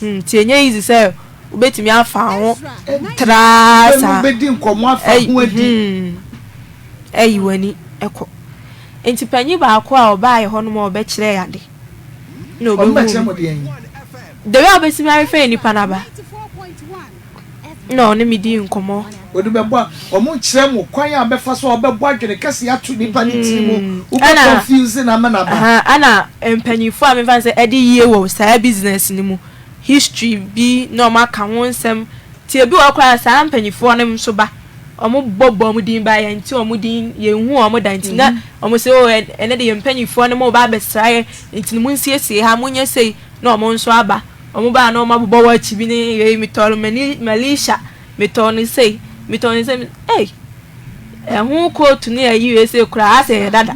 Nti ɛnyɛ easy sɛ wobɛtumi afa ho traa saa. Wobɛdi nkɔmmɔ afa ho adi. Ayi w'ani kɔ. Nti panyin baako a ɔbaa yɛ hɔnom a ɔbɛkyerɛ yɛ ade. Na ɔbɛhu. Ɔbɛkyerɛ mo deɛn? The way a wobɛtumi arefɛ nipa no aba. Na ɔne me dii nkɔmmɔ. Wɔde bɛbɔ a, wɔkyerɛ mo kwan a bɛfa so a wɔbɛbɔ adwene kɛseɛ ato nipa ne tiri mu. Wobɛ confuse no ama no aba. Ɛna mpanyinfoɔ a mefa no sɛ ɛde yie wɔ saa business no mu, history bi na wɔn aka ho nsɛm. Nti ebi wɔ hɔ koraa a saa mpanyinfoɔ no nso ba, wɔn bɔ bɔ wɔn din ba yɛnte wɔn din, yɛnhu wɔn da nti na wɔn sɛ oh ɛnɛ de yɛn mpanyinfoɔ no mo ba abɛsra yɛn nti no monsiesie ha, monyɛ sei na wɔn nso aba. Wɔn ba a na wɔn abobɔ watch bi ne wei metɔɔ no mani Malaysia metɔɔ no sei metɔɔ no sei ei ɛho kootu ne ayi wei sei koraa asɛ yɛ dada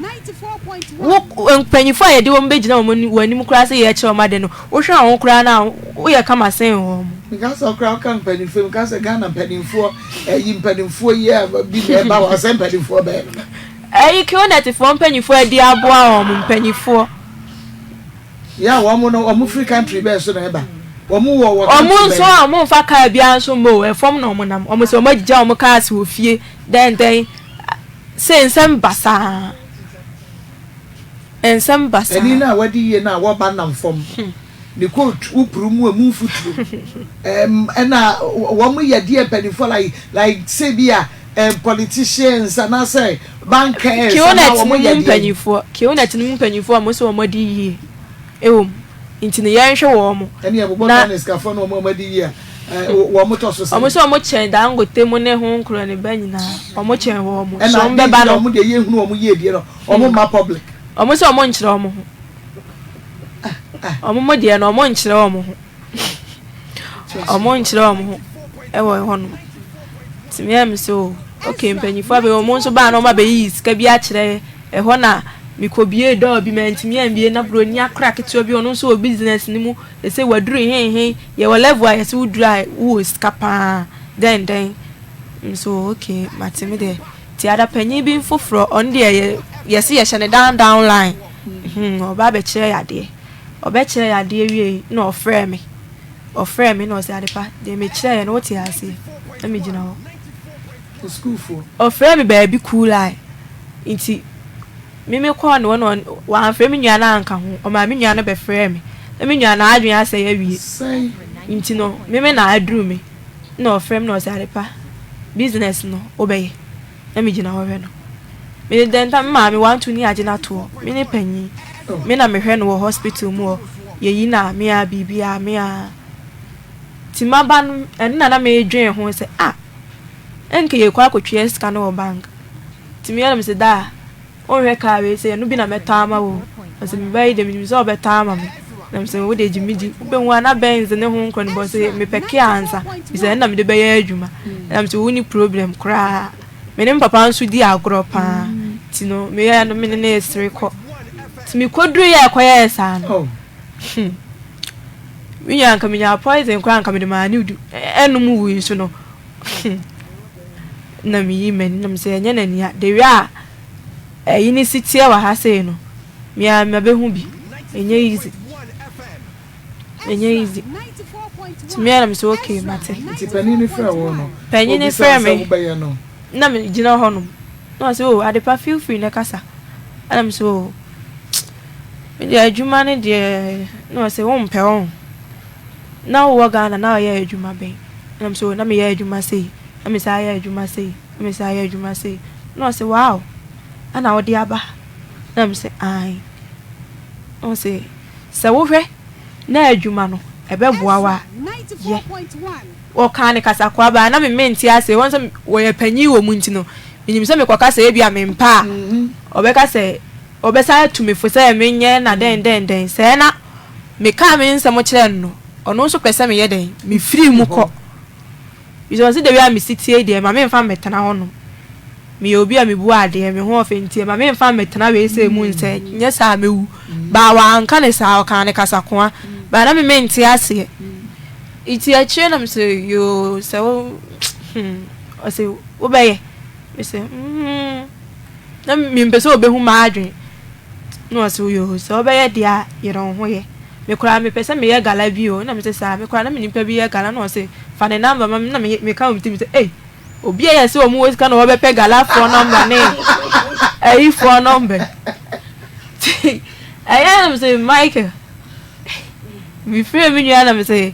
wo mpanyinfoɔ a yɛde wɔn bɛgyina wɔn wɔn anim koraa sɛ yɛkyerɛ wɔn ade no wohwɛ wɔn koraa na woyɛ kama sen wɔn. Nka sɛ ɔkora woka mpanimfoɔ nka sɛ Ghana mpanimfoɔ ɛyi mpanimfoɔ yi a bi na ɛba wɔ asɛ mpanimfoɔ bɛyɛ no. Ɛyi Qnetfoɔ mpanimfoɔ adi aboa wɔn mpanimfoɔ. Yeah wɔn no wɔn firi country bɛɛ so na ɛba wɔn wɔ wɔ country bɛn. Wɔn nso a wɔn nfa car biara nso mma o ɛfam na wɔn nam wɔn sɛ wɔn agyigya wɔn cars wɔ fie dɛn dɛn sɛ nsɛm basaa nsɛm basaa. Ɛni no a wadi yie no a wɔba nam fam ne coat wopuru mu emu mfuturo ɛm ɛna wɔn yɛ deɛ mpanimfoɔ like like sɛ bi a ɛm politicians anaasɛ bankers anaa Qnet wɔn no yɛ mu deɛ. mpanyinfoɔ Qnet no mu mpanyinfoɔ a wɔn sɛ wɔn adi yie ɛwɔ mu nti no yɛnhwɛ wɔn Ɛne ɛbobɔ na Ghana sikafoɔ ne wɔn a wɔn adi yie a ɛ wɔn tɔ so wɔn sɛn. sɛ wɔn kyɛn Dangote mu ne ho nkorɔ ne ba nyinaa wɔn kyɛn wɔn Ɛna so wɔn deɛ bɛba nti na no wɔn deɛ yɛnhunu wɔn yie deɛ no wɔn mma public. Wɔn sɛ wɔn nkyerɛ wɔn ho wɔn mo deɛ no wɔn nkyerɛ wɔn ho. Ɔmo nkyerɛ ɔmo ho ɛwɔ ɛhɔ nom. Nti me yɛ me sɛ oh okay mpanyinfoɔ abɛ ɔmo nso baa na ɔmo abɛyiyi sika bi akyerɛ yɛ. Ɛhɔ na me kɔ bie dɔɔ bi mantumi ambie na broni akora ketewa bi ɔno nso wɔ business no mu sɛsɛ waduru henhen yɛwɔ level a yɛsɛ woduru a wowɔ sika paa dɛn dɛn. Me nso oh okay mate me deɛ. Nti ada panyin bi foforɔ ɔno deɛ yɛ yɛse yɛhyɛ no down down line hmm ɔba abɛkyerɛ yɛ adeɛ. Ɔbɛkyerɛɛ yɛn adeɛ wiei na ɔfrɛɛ me. Ɔfrɛɛ me na ɔse, Adepa, deɛ mekyerɛeɛ no wote aseɛ? Na megyina hɔ. Ɔfrɛɛ me baabi cool eye. Nti me mekɔɔ ne hɔ na wamfrɛ me nua no anka ho. Ɔmaa me nua no bɛfrɛɛ me. Na me nua no n'adwene asɛe awie. Nti no me me na aduru me. Na ɔfrɛ me na ɔse, Adepa, business no wobɛyɛ? na megyina hɔ hwɛ no. Me de dɛn nta me maame wanto ni agye no ato hɔ. Me ne panyin. Me na mehwɛ no wɔ hospital mu hɔ. Yɛyi no a, me ara biribiara, me ara. Nti maba no, ɛno na na meredwen ho sɛ, ah, ɛnka yɛkɔ akɔtwea sika no wɔ bank. Nti meyɛ no me sɛ, daa, wonhwɛ kaa wei sɛ ɛno bi na mɛtɔ ama wo. Ɔsɛ me ba yi deɛ menim sɛ ɔbɛtɔ ama me. Na mesɛ wo deɛ gye me di. Wobɛhu a na Benz ne ho nkɔ no bɔ sɛ mepɛ kia ansa. Bisɛ ɛna mede bɛyɛ adwuma. Na mesɛ wo ni problem koraa. Me ne me papa nso di agorɔ paa. Nti no meyɛ no me ne ne sere kɔ. Nti mekɔduru yɛ ɛkɔyɛɛ saa no. Oh. Me nua anka menya poison koraa anka mede maa ne du. Ɛnom wui nso no. Na meyi m'ani na mesɛ ɛnyɛ n'ani a. The way a ɛyi ne si teɛ wɔ ha sei no. Me ara mabɛhu bi. Ɛnyɛ easy. Ɛnyɛ easy. Nti me ara na mesɛ okay mate. Nti panin no frɛ wo no, Panyin no obisa frɛ wo sɛ me. wobɛyɛ no? Na megyina hɔnom. Na ɔse oh Adepa feel free na kasa. Ɛna mesɛ oh me deɛ adwuma no deɛ na ɔse wompɛ woho. Na wowɔ Ghana na woyɛ adwuma bɛn? Ɛna mesɛ oh na meyɛ adwuma sei, na mesan yɛ adwuma sei, na mesan yɛ adwuma sei. Na ɔse wow ɛna wode aba ha? Na mese, Aane. Na ɔse, Sɛ wohwɛ na adwuma no ɛbɛboa wo a, yɛ. Ɔkaa no kasakoa baa na me mente aseɛ, wɔn sɛ wɔyɛ panyin wɔ mu nti no, menim sɛ mekɔka sɛ ebia mempɛ a, ɔbɛka sɛ ɔbɛsan atu me fo sɛ menyɛ na dɛn dɛn dɛn. Sɛɛ na mekaa me nsɛm kyerɛɛ no no, ɔno nso pɛ sɛ meyɛ dɛn, mefiri mu kɔ. Efisɛ ɔse dawia a mesi tie yi deɛ mma memfa mmɛtena hɔ nom. Meyɛ obi a mebu adeɛ, me ho ɔfɛ nti mma memfa mmɛtena wei sei mu nsɛ, nyɛ saa a mɛwu. But wanka no saa, ɔkaa no kasakoa. But na me mente aseɛ. Nti akyire na mese yoo sɛ wo hmm, ɔse wobɛyɛ? Mese hmm, na mempɛ sɛ ɔbɛhu m'adwene. Na ɔse yoo sɛ wobɛyɛ deɛ a yere wo ho yɛ. Me koraa mepɛ sɛ meyɛ gala bi o, na mese saa, me koraa na me nipa bi yɛ gala na ɔse fa ne number ma me na meka wɔ me tirim sɛ ei obi a yɛse wɔn wɔ sika na wɔbɛpɛ galafoɔ number ne ayifoɔ number nti ɛyɛ na mese Michael mefrɛ me nua na mese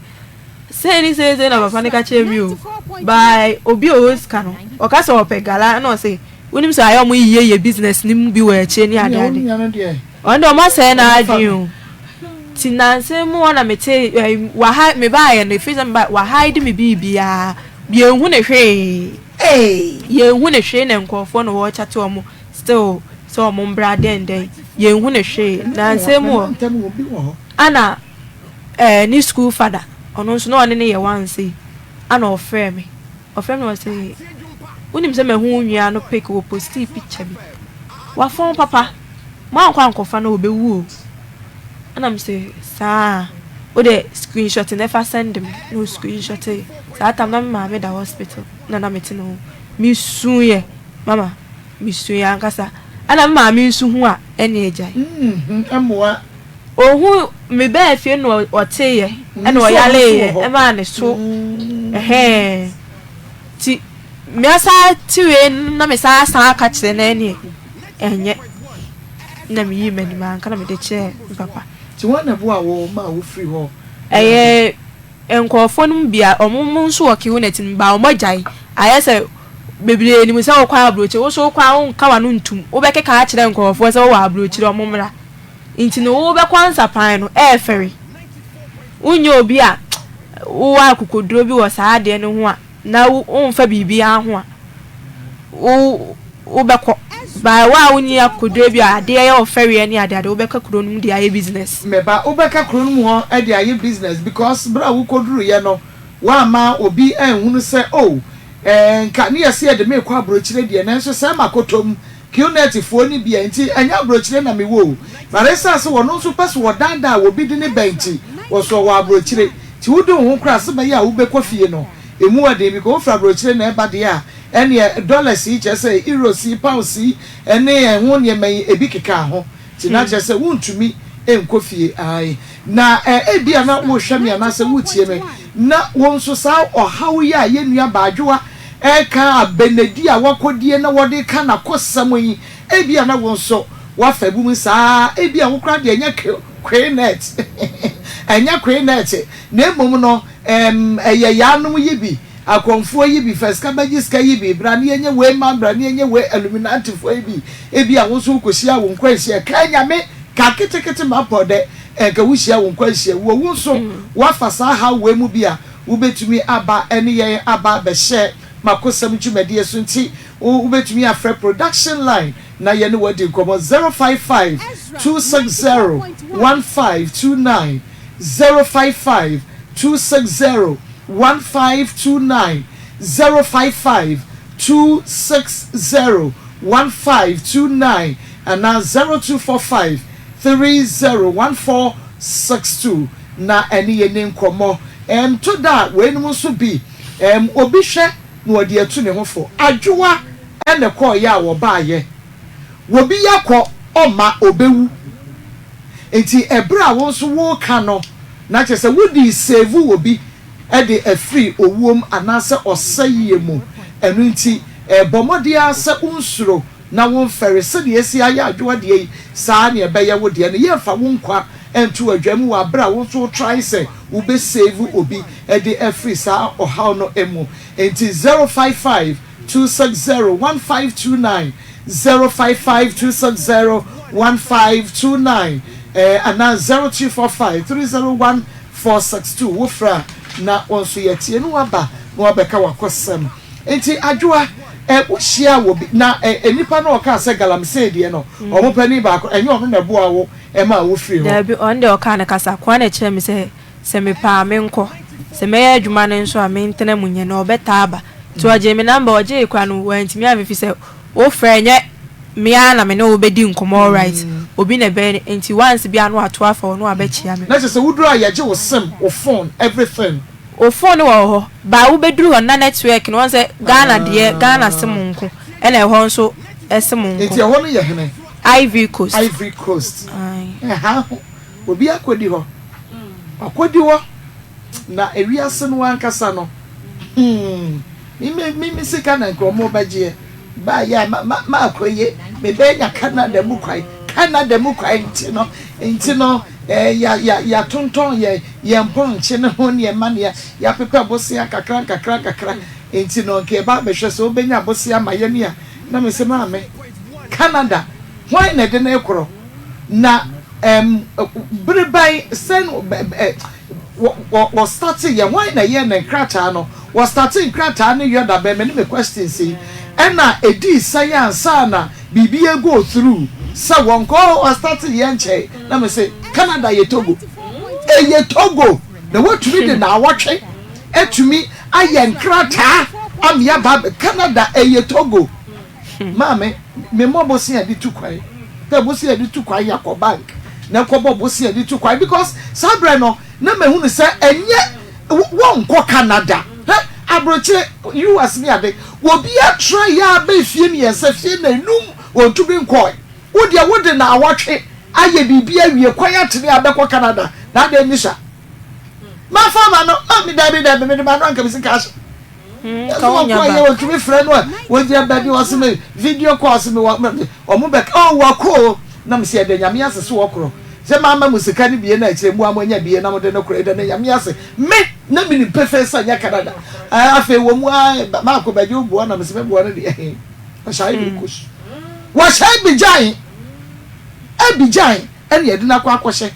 sei ne sei sei na papa no ka kyerɛ me o by obi a ɔwɔ sika no ɔka sɛ ɔpɛ gala na ɔse wonim sɛ ayɛ ɔmo yie yɛ business no mu bi wɔ akyire ne ade ade. Ɔno deɛ ɔmo asɛe n'adwene o. Nti nansa yi mu hɔ na mete ɛɛ waha mebaeɛ no ɛfiri sɛ mebaeɛ wa hide me biribiara yɛnhu ne hwee yɛnhu ne hwee na nkurɔfoɔ na wɔrekyate ɔmo still sɛ ɔmo mbra dɛn dɛn yɛnhu ne hwee nansa yi mu hɔ ana ɛɛ ne school father ɔno nso na ɔne ne yɛ one sei ana ɔfrɛ me. Ɔfrɛ me ɔse wonim sɛ mahu wo nua no pic wɔ postii picture bi wafɔn papa moankɔ ankɔfa no ɔbɛwu o ɛna mese saa wode screenshot no fa send me na o screenshot saa tam na me maame da hospital na na mete ne ho mesuiɛ mama mesuiɛ ankasa ɛna me maame nso hu a ɛne agyae mmoa Ohuu me baa fie na ɔteeɛ ɛna ɔyareeɛ ɛmaa ne so ɛhɛɛ nti me asa te wei na me san asan aka kyerɛ no ɛneɛ ɛnyɛ na me yii m'anim anka na mede kyerɛɛ me papa. Nti wɔn na ɛboa wo maa wo firi hɔ? Ɛyɛ nkorɔfoɔ no mu bi a wɔn nso wɔ Qnet no but wɔn agyae ayɛ sɛ bebree nim sɛ wokɔ aburokyire wo nso wokɔ a wonka w'ano ntum wobɛkeka akyerɛ nkorɔfoɔ sɛ wowɔ aburokyire wɔn mmra. Nti no wobɛkɔ nsapan no ɛɛfɛre. Wonyɛ obi a wowɔ akokoduro bi wɔ saa adeɛ no ho a na womfa biribiara ho a wo wobɛkɔ. But wo a wonni akokoduro bi a adeɛ yɛ wo fɛreɛ ne adeade wobɛka kuro no mu de ayɛ business. Me ba, wobɛka kuro no mu hɔ de ayɛ business because berɛ a wokɔduruiɛ no woamma obi anhunu sɛ oh eh nka ne yɛse yɛde me rekɔ aburokyire deɛ nanso sɛɛ makɔtɔ mu. Qnet foɔ no bi a nti ɛnyɛ abrokyire na mewɔ o but ɛsiane sɛ wɔno nso pɛ sɛ wɔdaadaa wɔ bi de ne ba nti wɔsoɔ wɔ abrokyire nti wode wo ho koraa sɛ bɛyɛ a wobɛkɔ fie no ɛmu ɔden because wofiri abrokyire na ɛba deɛ a ɛneɛ dollars yi kyerɛ sɛ euros yi pounds yi ɛne ɛho nneɛma yi ɛbi keka ho nti na kyerɛ sɛ wontumi nkɔ fie ae na ebia na wohwɛ me anaasɛ wotie me na wo nso saa ɔhaw yi a yɛn nua baadwoa Ɛka abɛnadi a wɔakɔdie na wɔde reka n'akosɛm yi, ebia na wo nso woafa bi mu saa ara. Ebia wo koraa deɛ ɛnyɛ Qnet, ɛnyɛ Qnet, na mmom no ɛm, ɛyɛ yaanom yi bi, akɔmfoɔ yi bi, fa sika bɛgye sika yi bi, bra ne yɛnyɛ wei mma, bra ne yɛnyɛ wei, Illuminatifoɔ yi bi. Ebia wo nso wokɔhyia wo nkwanhyia, kae Nyame, ka ketekete ma pɔ dɛ, nka wohyia wo nkwanhyia wuo. Wo nso woafa saa haw wei mu bi a, Wobɛtumi aba ne yɛn aba abɛhyɛ makosɛm dwumadie so nti wobɛtumi afrɛ production line. na yɛne wo adi nkɔmmɔ 055 260 1529 055 260 1529 055 260 1529 anaa 0245 301462 na ɛne yɛn nni nkɔmmɔ. Ɛnto da a weinom nso bi ɛm obi hwɛ na ɔde atu ne ho fo. Adwoa na ɛkɔeɛ a wɔbaeɛ. Wɔbi akɔ ɔmma ɔbɛwu. Nti ɛberɛ a wo nso woreka no na kyerɛ sɛ wode resave obi de afiri owuo mu anaasɛ ɔsɛeɛ mu. Ɛno nti bɔ mmɔden ara sɛ wonsuro na womfɛre. Sɛdeɛ yɛasi ayɛ adwoa deɛ yi, saa ara na yɛbɛyɛ wo deɛ no. Yɛmfa wo nkwa nto adwa mu wɔ aberɛ a wo nso wo try sɛ wobɛ save obi de afiri saa ɔhaw no mu. Enti 055 260 1529, 055 260 1529, anaa 0245 301 462. Wofrɛ a na wo nso yɛatie na woaba na woabɛka w'akosɛm. Enti Adwoa, eh, wohyiaa wɔ bi, na eh, nipa no a ɔkaa sɛ galamsey deɛ no, wɔn panin baako, ɛnyɛ ɔno na ɛboaa wo maa wofirii hɔ? Daabi, ɔno deɛ ɔkaa no kasa koa na ɛkyerɛɛ me sɛ, sɛ mepɛ a menkɔ, sɛ mɛyɛ adwuma no nso a mentena mu nyɛ na ɔbɛtaa aba. Nti ɔgyee me number, ɔgyee koraa no wantumi amfa ɛfiri sɛ wofrɛ a ɛnyɛ me ara na me ne wo bɛdi nkɔmmɔ alright, obi na ɛbɛyɛ no, nti once biara na wato afa hɔ na wabɛkyea me. Na kyerɛ sɛ woduru a yɛgye wo sim, wo phone, everything. Wo phone no wɔ hɔ but wobɛduru hɔ no na network no wahu sɛ Ghana deɛ Ghana sim nko ɛna ɛhɔ nso sim nko. Nti ɛhɔ no yɛ hene? Ivory Coast. Ivory Coast. Aye. Ɛha ho obi akɔdi hɔ wakɔdi hɔ na ewiase no ankasa no hmm me me me sika na nka wɔn bɛgyeɛ baayɛ a ma ma maakɔ ye mebɛnya Canada mu kwan Canada mu kwan nti no nti no ɛɛ ya ya yɛatontɔn yɛ yɛn mpɔnkye ne ho nneɛma ne yɛapepɛ bosea nkakra nkakra nkakra nti no nka yɛba abɛhwɛ sɛ wobɛnya bosea ma yɛn a na me sɛ maame Canada hwan na ɛde no rekorɔ na ɛm bere bɛn sɛn ɛ wɔ wɔ wɔ starte yɛ hwan na ɛyɛɛ ne nkrataa no wɔ starte nkrataa no yɔ da bɛn me ne me questions yi ɛna ɛdii sɛn ansa na biribi go through sɛ wɔn kɔ wɔ starte yɛ nkyɛe na me se Canada yɛ Togo ɛyɛ Togo na wɔtumi de naawɔtwe atumi ayɛ nkrataa amea ba Canada ɛyɛ Togo. Maame, me mmɔ bosea de tu kwan. Pɛ bosea de tu kwan yɛ kɔ bank na kɔ bɔ bosea de tu kwan because saa berɛ no na mahunu sɛ ɛnyɛ wɔnkɔ Canada hɛ abrokyire US ne ade obi atra yɛ abɛ fie mmiɛnsa fie na enum wɔntumi nkɔɛ wo deɛ wode naawɔtwe ayɛ biribi awie kwan atene abɛkɔ Canada na adɛn ni sa mafa ma no maame dabi dabi mede ma no anka me sika ahyɛ. Nka wonya ba. Yɛ wɔtumi frɛ no a wɔgyina baabi wɔse me video call se me wɔ wɔn bɛka oh wɔkɔ o na me sɛ yɛda nyame ase so wɔkorɔ sɛ mama mo sika no bie na akyire mu a moanya bie na mode no korɔ yɛda no nyame ase me na menim pefee sɛ nyɛ Canada afei wɔ mu a maakɔ bɛgye wo boɔ na me sɛ mɛboɔ no deɛ wɔhyɛ Ivory Coast wɔhyɛ Abidjan Abidjan ɛna yɛde no akɔ akɔhyɛ.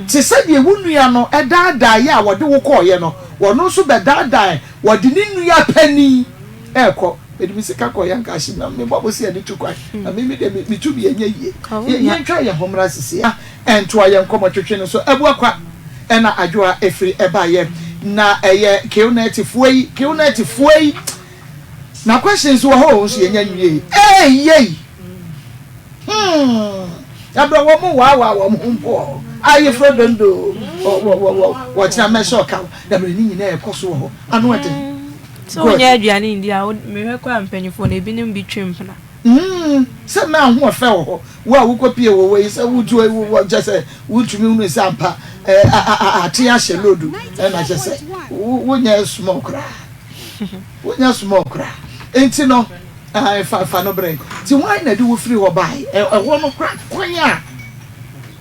Te sɛ deɛ wo nua no daadaeɛ a wɔde wo kɔeɛ no, ɔno nso bɛdaadae, wɔde ne nua panin rekɔ. Mede me sika kɔeɛ anka ahye na mebɔ bosea de tu kwan, na me me deɛ metu bi ɛnyɛ yie. Yɛntwa yɛn ho mmra sisi a ɛntoa yɛn nkɔmmɔtwetwe no so. Abuakwa ɛna Adwoa ɛfiri ɛbaeɛ na ɛyɛ Keonɛtefoɔ yi, Keonɛtefoɔ yi. Na questions wɔ hɔ o nso yɛnya nwiei. Eei yei! Hmm! Ɛbrɛ wɔn mo waawaa wɔn ho mpo wɔ hɔ. Ayeforo dondo wɔ wɔ wɔ wɔ wɔkyena mɛhyɛ ɔkaw. Na mmerɛ ne nyinaa ɛkɔ so wɔ hɔ. Ano ɛden. Sɛ wonya aduane ndi a, mehwɛ koraa mpanyinfoɔ no ebinom bi twe mpena. Hmm, sɛ mmaa ahoɔfɛ wɔ hɔ. Wo a wokɔ pie wɔ wei sɛ wotu wɔ kyɛ sɛ wotumi hunu sɛ ampa ɛɛ ate ahyɛ lodu ɛna kyɛ sɛ wonyɛ small koraa. Wonyɛ small koraa. Enti no, ae, fa, fa no brɛ. Nti hwan na ɛde wo firi hɔ bae? Ɛ, ɛhɔ no koraa, kwan a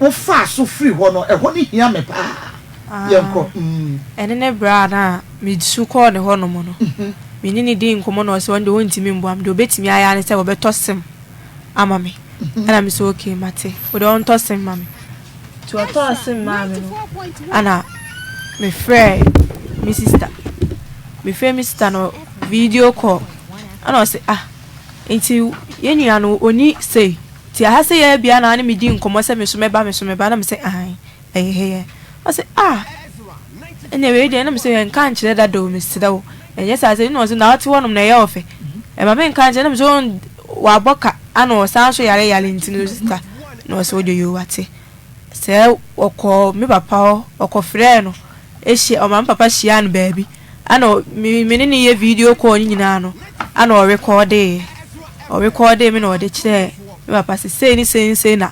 wofaa so firi hɔ no, ɛhɔ no hia me paa. Ah, Yɛnkɔ. Mm. Ɛne ne berɛ a na mesu kɔɔ ne hɔnom no, me ne no dii nkɔmmɔ na ɔse ɔno deɛ ɔntumi mboa me, deɛ ɔbɛtumi ayɛ ara ne sɛ ɔbɛtɔ sim ama me. Ɛna me sɛ okay, mate, wo deɛ ɔntɔ sim ma me. Nti ɔtɔɔ sim maa me no, ɛna mefrɛɛ me sista. Mefrɛɛ me sista no video call, ɛna ɔse ah. Nti yɛn nua no ɔnni sei. Nti aha sei ara biara na ɔne me di nkɔmmɔ sɛ me nso mɛba, me nso mɛba. Na mese aane, ɛyɛ heyɛ. Ɔse ah, ɛnneɛ wei deɛ na mese nka nkyerɛ dada o, mesrɛ wo. Ɛnyɛ saa sɛ, ɛna ɔse na wote hɔnom na ɛyɛ wo fɛ. Ɛma menka nkyerɛ, na mese oh, wabɔ ka, ana ɔsan nso yare yare nti no sista. Na ɔse wo deɛ yoo wate. Sɛ ɔkɔɔ me papa hɔ, ɔkɔfrɛɛ no, hyia, ɔma me papa hyiaa no baabi. Ana me me ne no yɛ video call no nyinaa no, ana ɔrekɔɔdee. Ɔrekɔɔdee me na ɔde kyerɛɛ me papa sɛ sei ne sei ne sei na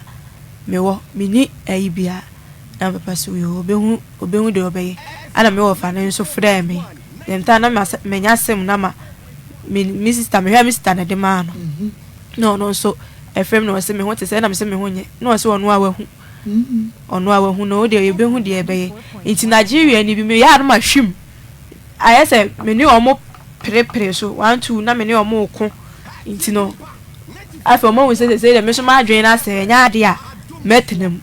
mewɔ, menni ayi biara. Na me papa sɛ yoo, ɔbɛhu, ɔbɛhu deɛ ɔbɛyɛ. Ana me wɔfa no nso frɛɛ me. Dɛm time no na manya sim na ma me me sista, mehwɛ me sista na ɛde maa no. Na ɔno nso ɛfrɛ me na ɔse me ho te sɛ, ɛna mese me ho nyɛ. Na ɔse ɔno a wahu. Ɔno a wahu no, wo deɛ yɛbɛhu deɛ ɛbɛyɛ. Nti Nigeria ni bi meyɛ a na mahwim. Ayɛ sɛ me ne wɔn perepere so one two na me ne wɔn reko. Nti no afei wɔn ahu sɛ sɛsɛi deɛ me nso m'adwene no asɛe ɛnyɛ adeɛ a mɛtena mu.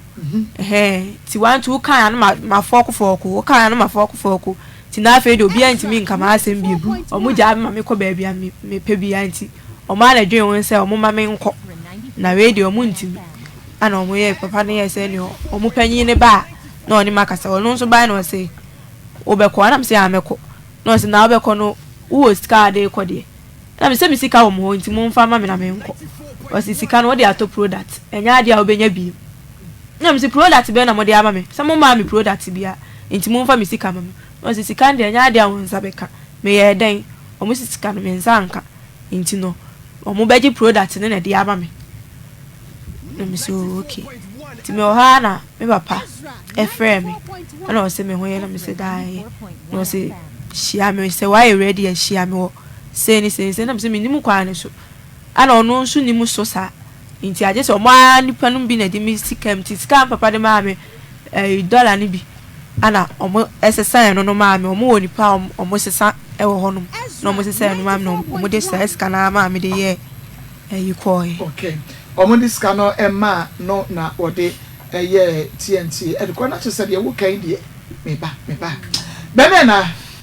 Ɛhɛn nti one two wokae a na mafɔɔko fɔɔko wokae a na mafɔɔko fɔɔko. Nti na afei deɛ obiara ntumi nka m'asɛm bio. Wɔn gyaa me ma mekɔ baabi a mepɛ biara nti wɔn ara na ɛdwen ho sɛ wɔn mma menkɔ. Na wei deɛ wɔn ntumi. Ɛna wɔn yɛɛ papa no yɛɛ sɛ nea wɔn panyin no ba a na ɔne me akasa. Ɔno nso bae na ɔse wobɛkɔ? Ɛna mese aah mɛkɔ. Na ɔse na wobɛkɔ no wowɔ sika a wode rekɔ deɛ? Ɛna mese me sika wɔ mo hɔ nti momfa mma me na menkɔ. Ɔse sika no wode atɔ product ɛnyɛ adeɛ a wobɛnya bio. Ɛna mese product bɛn na mode ama me? Sɛ mommaa me product biara nti momfa me sika mma me. Na ɔse sika no deɛ ɛnyɛ adeɛ a wo nsa bɛka. Meyɛɛ dɛn? Wɔn se sika no me nsa anka nti no wɔbɛgye product no na ɛde ama me. Na me se oh okay. Nti mewɔ hɔ ara na me papa ɛfrɛɛ me ɛna ɔse me ho yɛ na me se daa ɛyɛ. Na ɔse hyia me sɛ wayɛ ready a hyia me wɔ sei ne sei ne sei na me se mennim kwan no so. Ɛna ɔno nso nim so saa. Nti agye sɛ ɔmo ara nipa no bi na ɛde me sika mu nti sika a me papa de maa me ɛyi dɔla no bi ɛna ɔmo ɛsesa ɛno no maa me. Ɔmo wɔ nipa a ɔmo sesa ɛwɔ hɔ nom na ɔmo sesa ɛno maa me na ɔmo de saa sika no ara maa me de yɛɛ ɛyi kɔɔɛ. Ok ɔmo de sika no maa no na wɔde yɛɛ TNT ɛde kɔ na kyerɛ sɛ deɛ woka yi deɛ meba meba bɛmɛ na.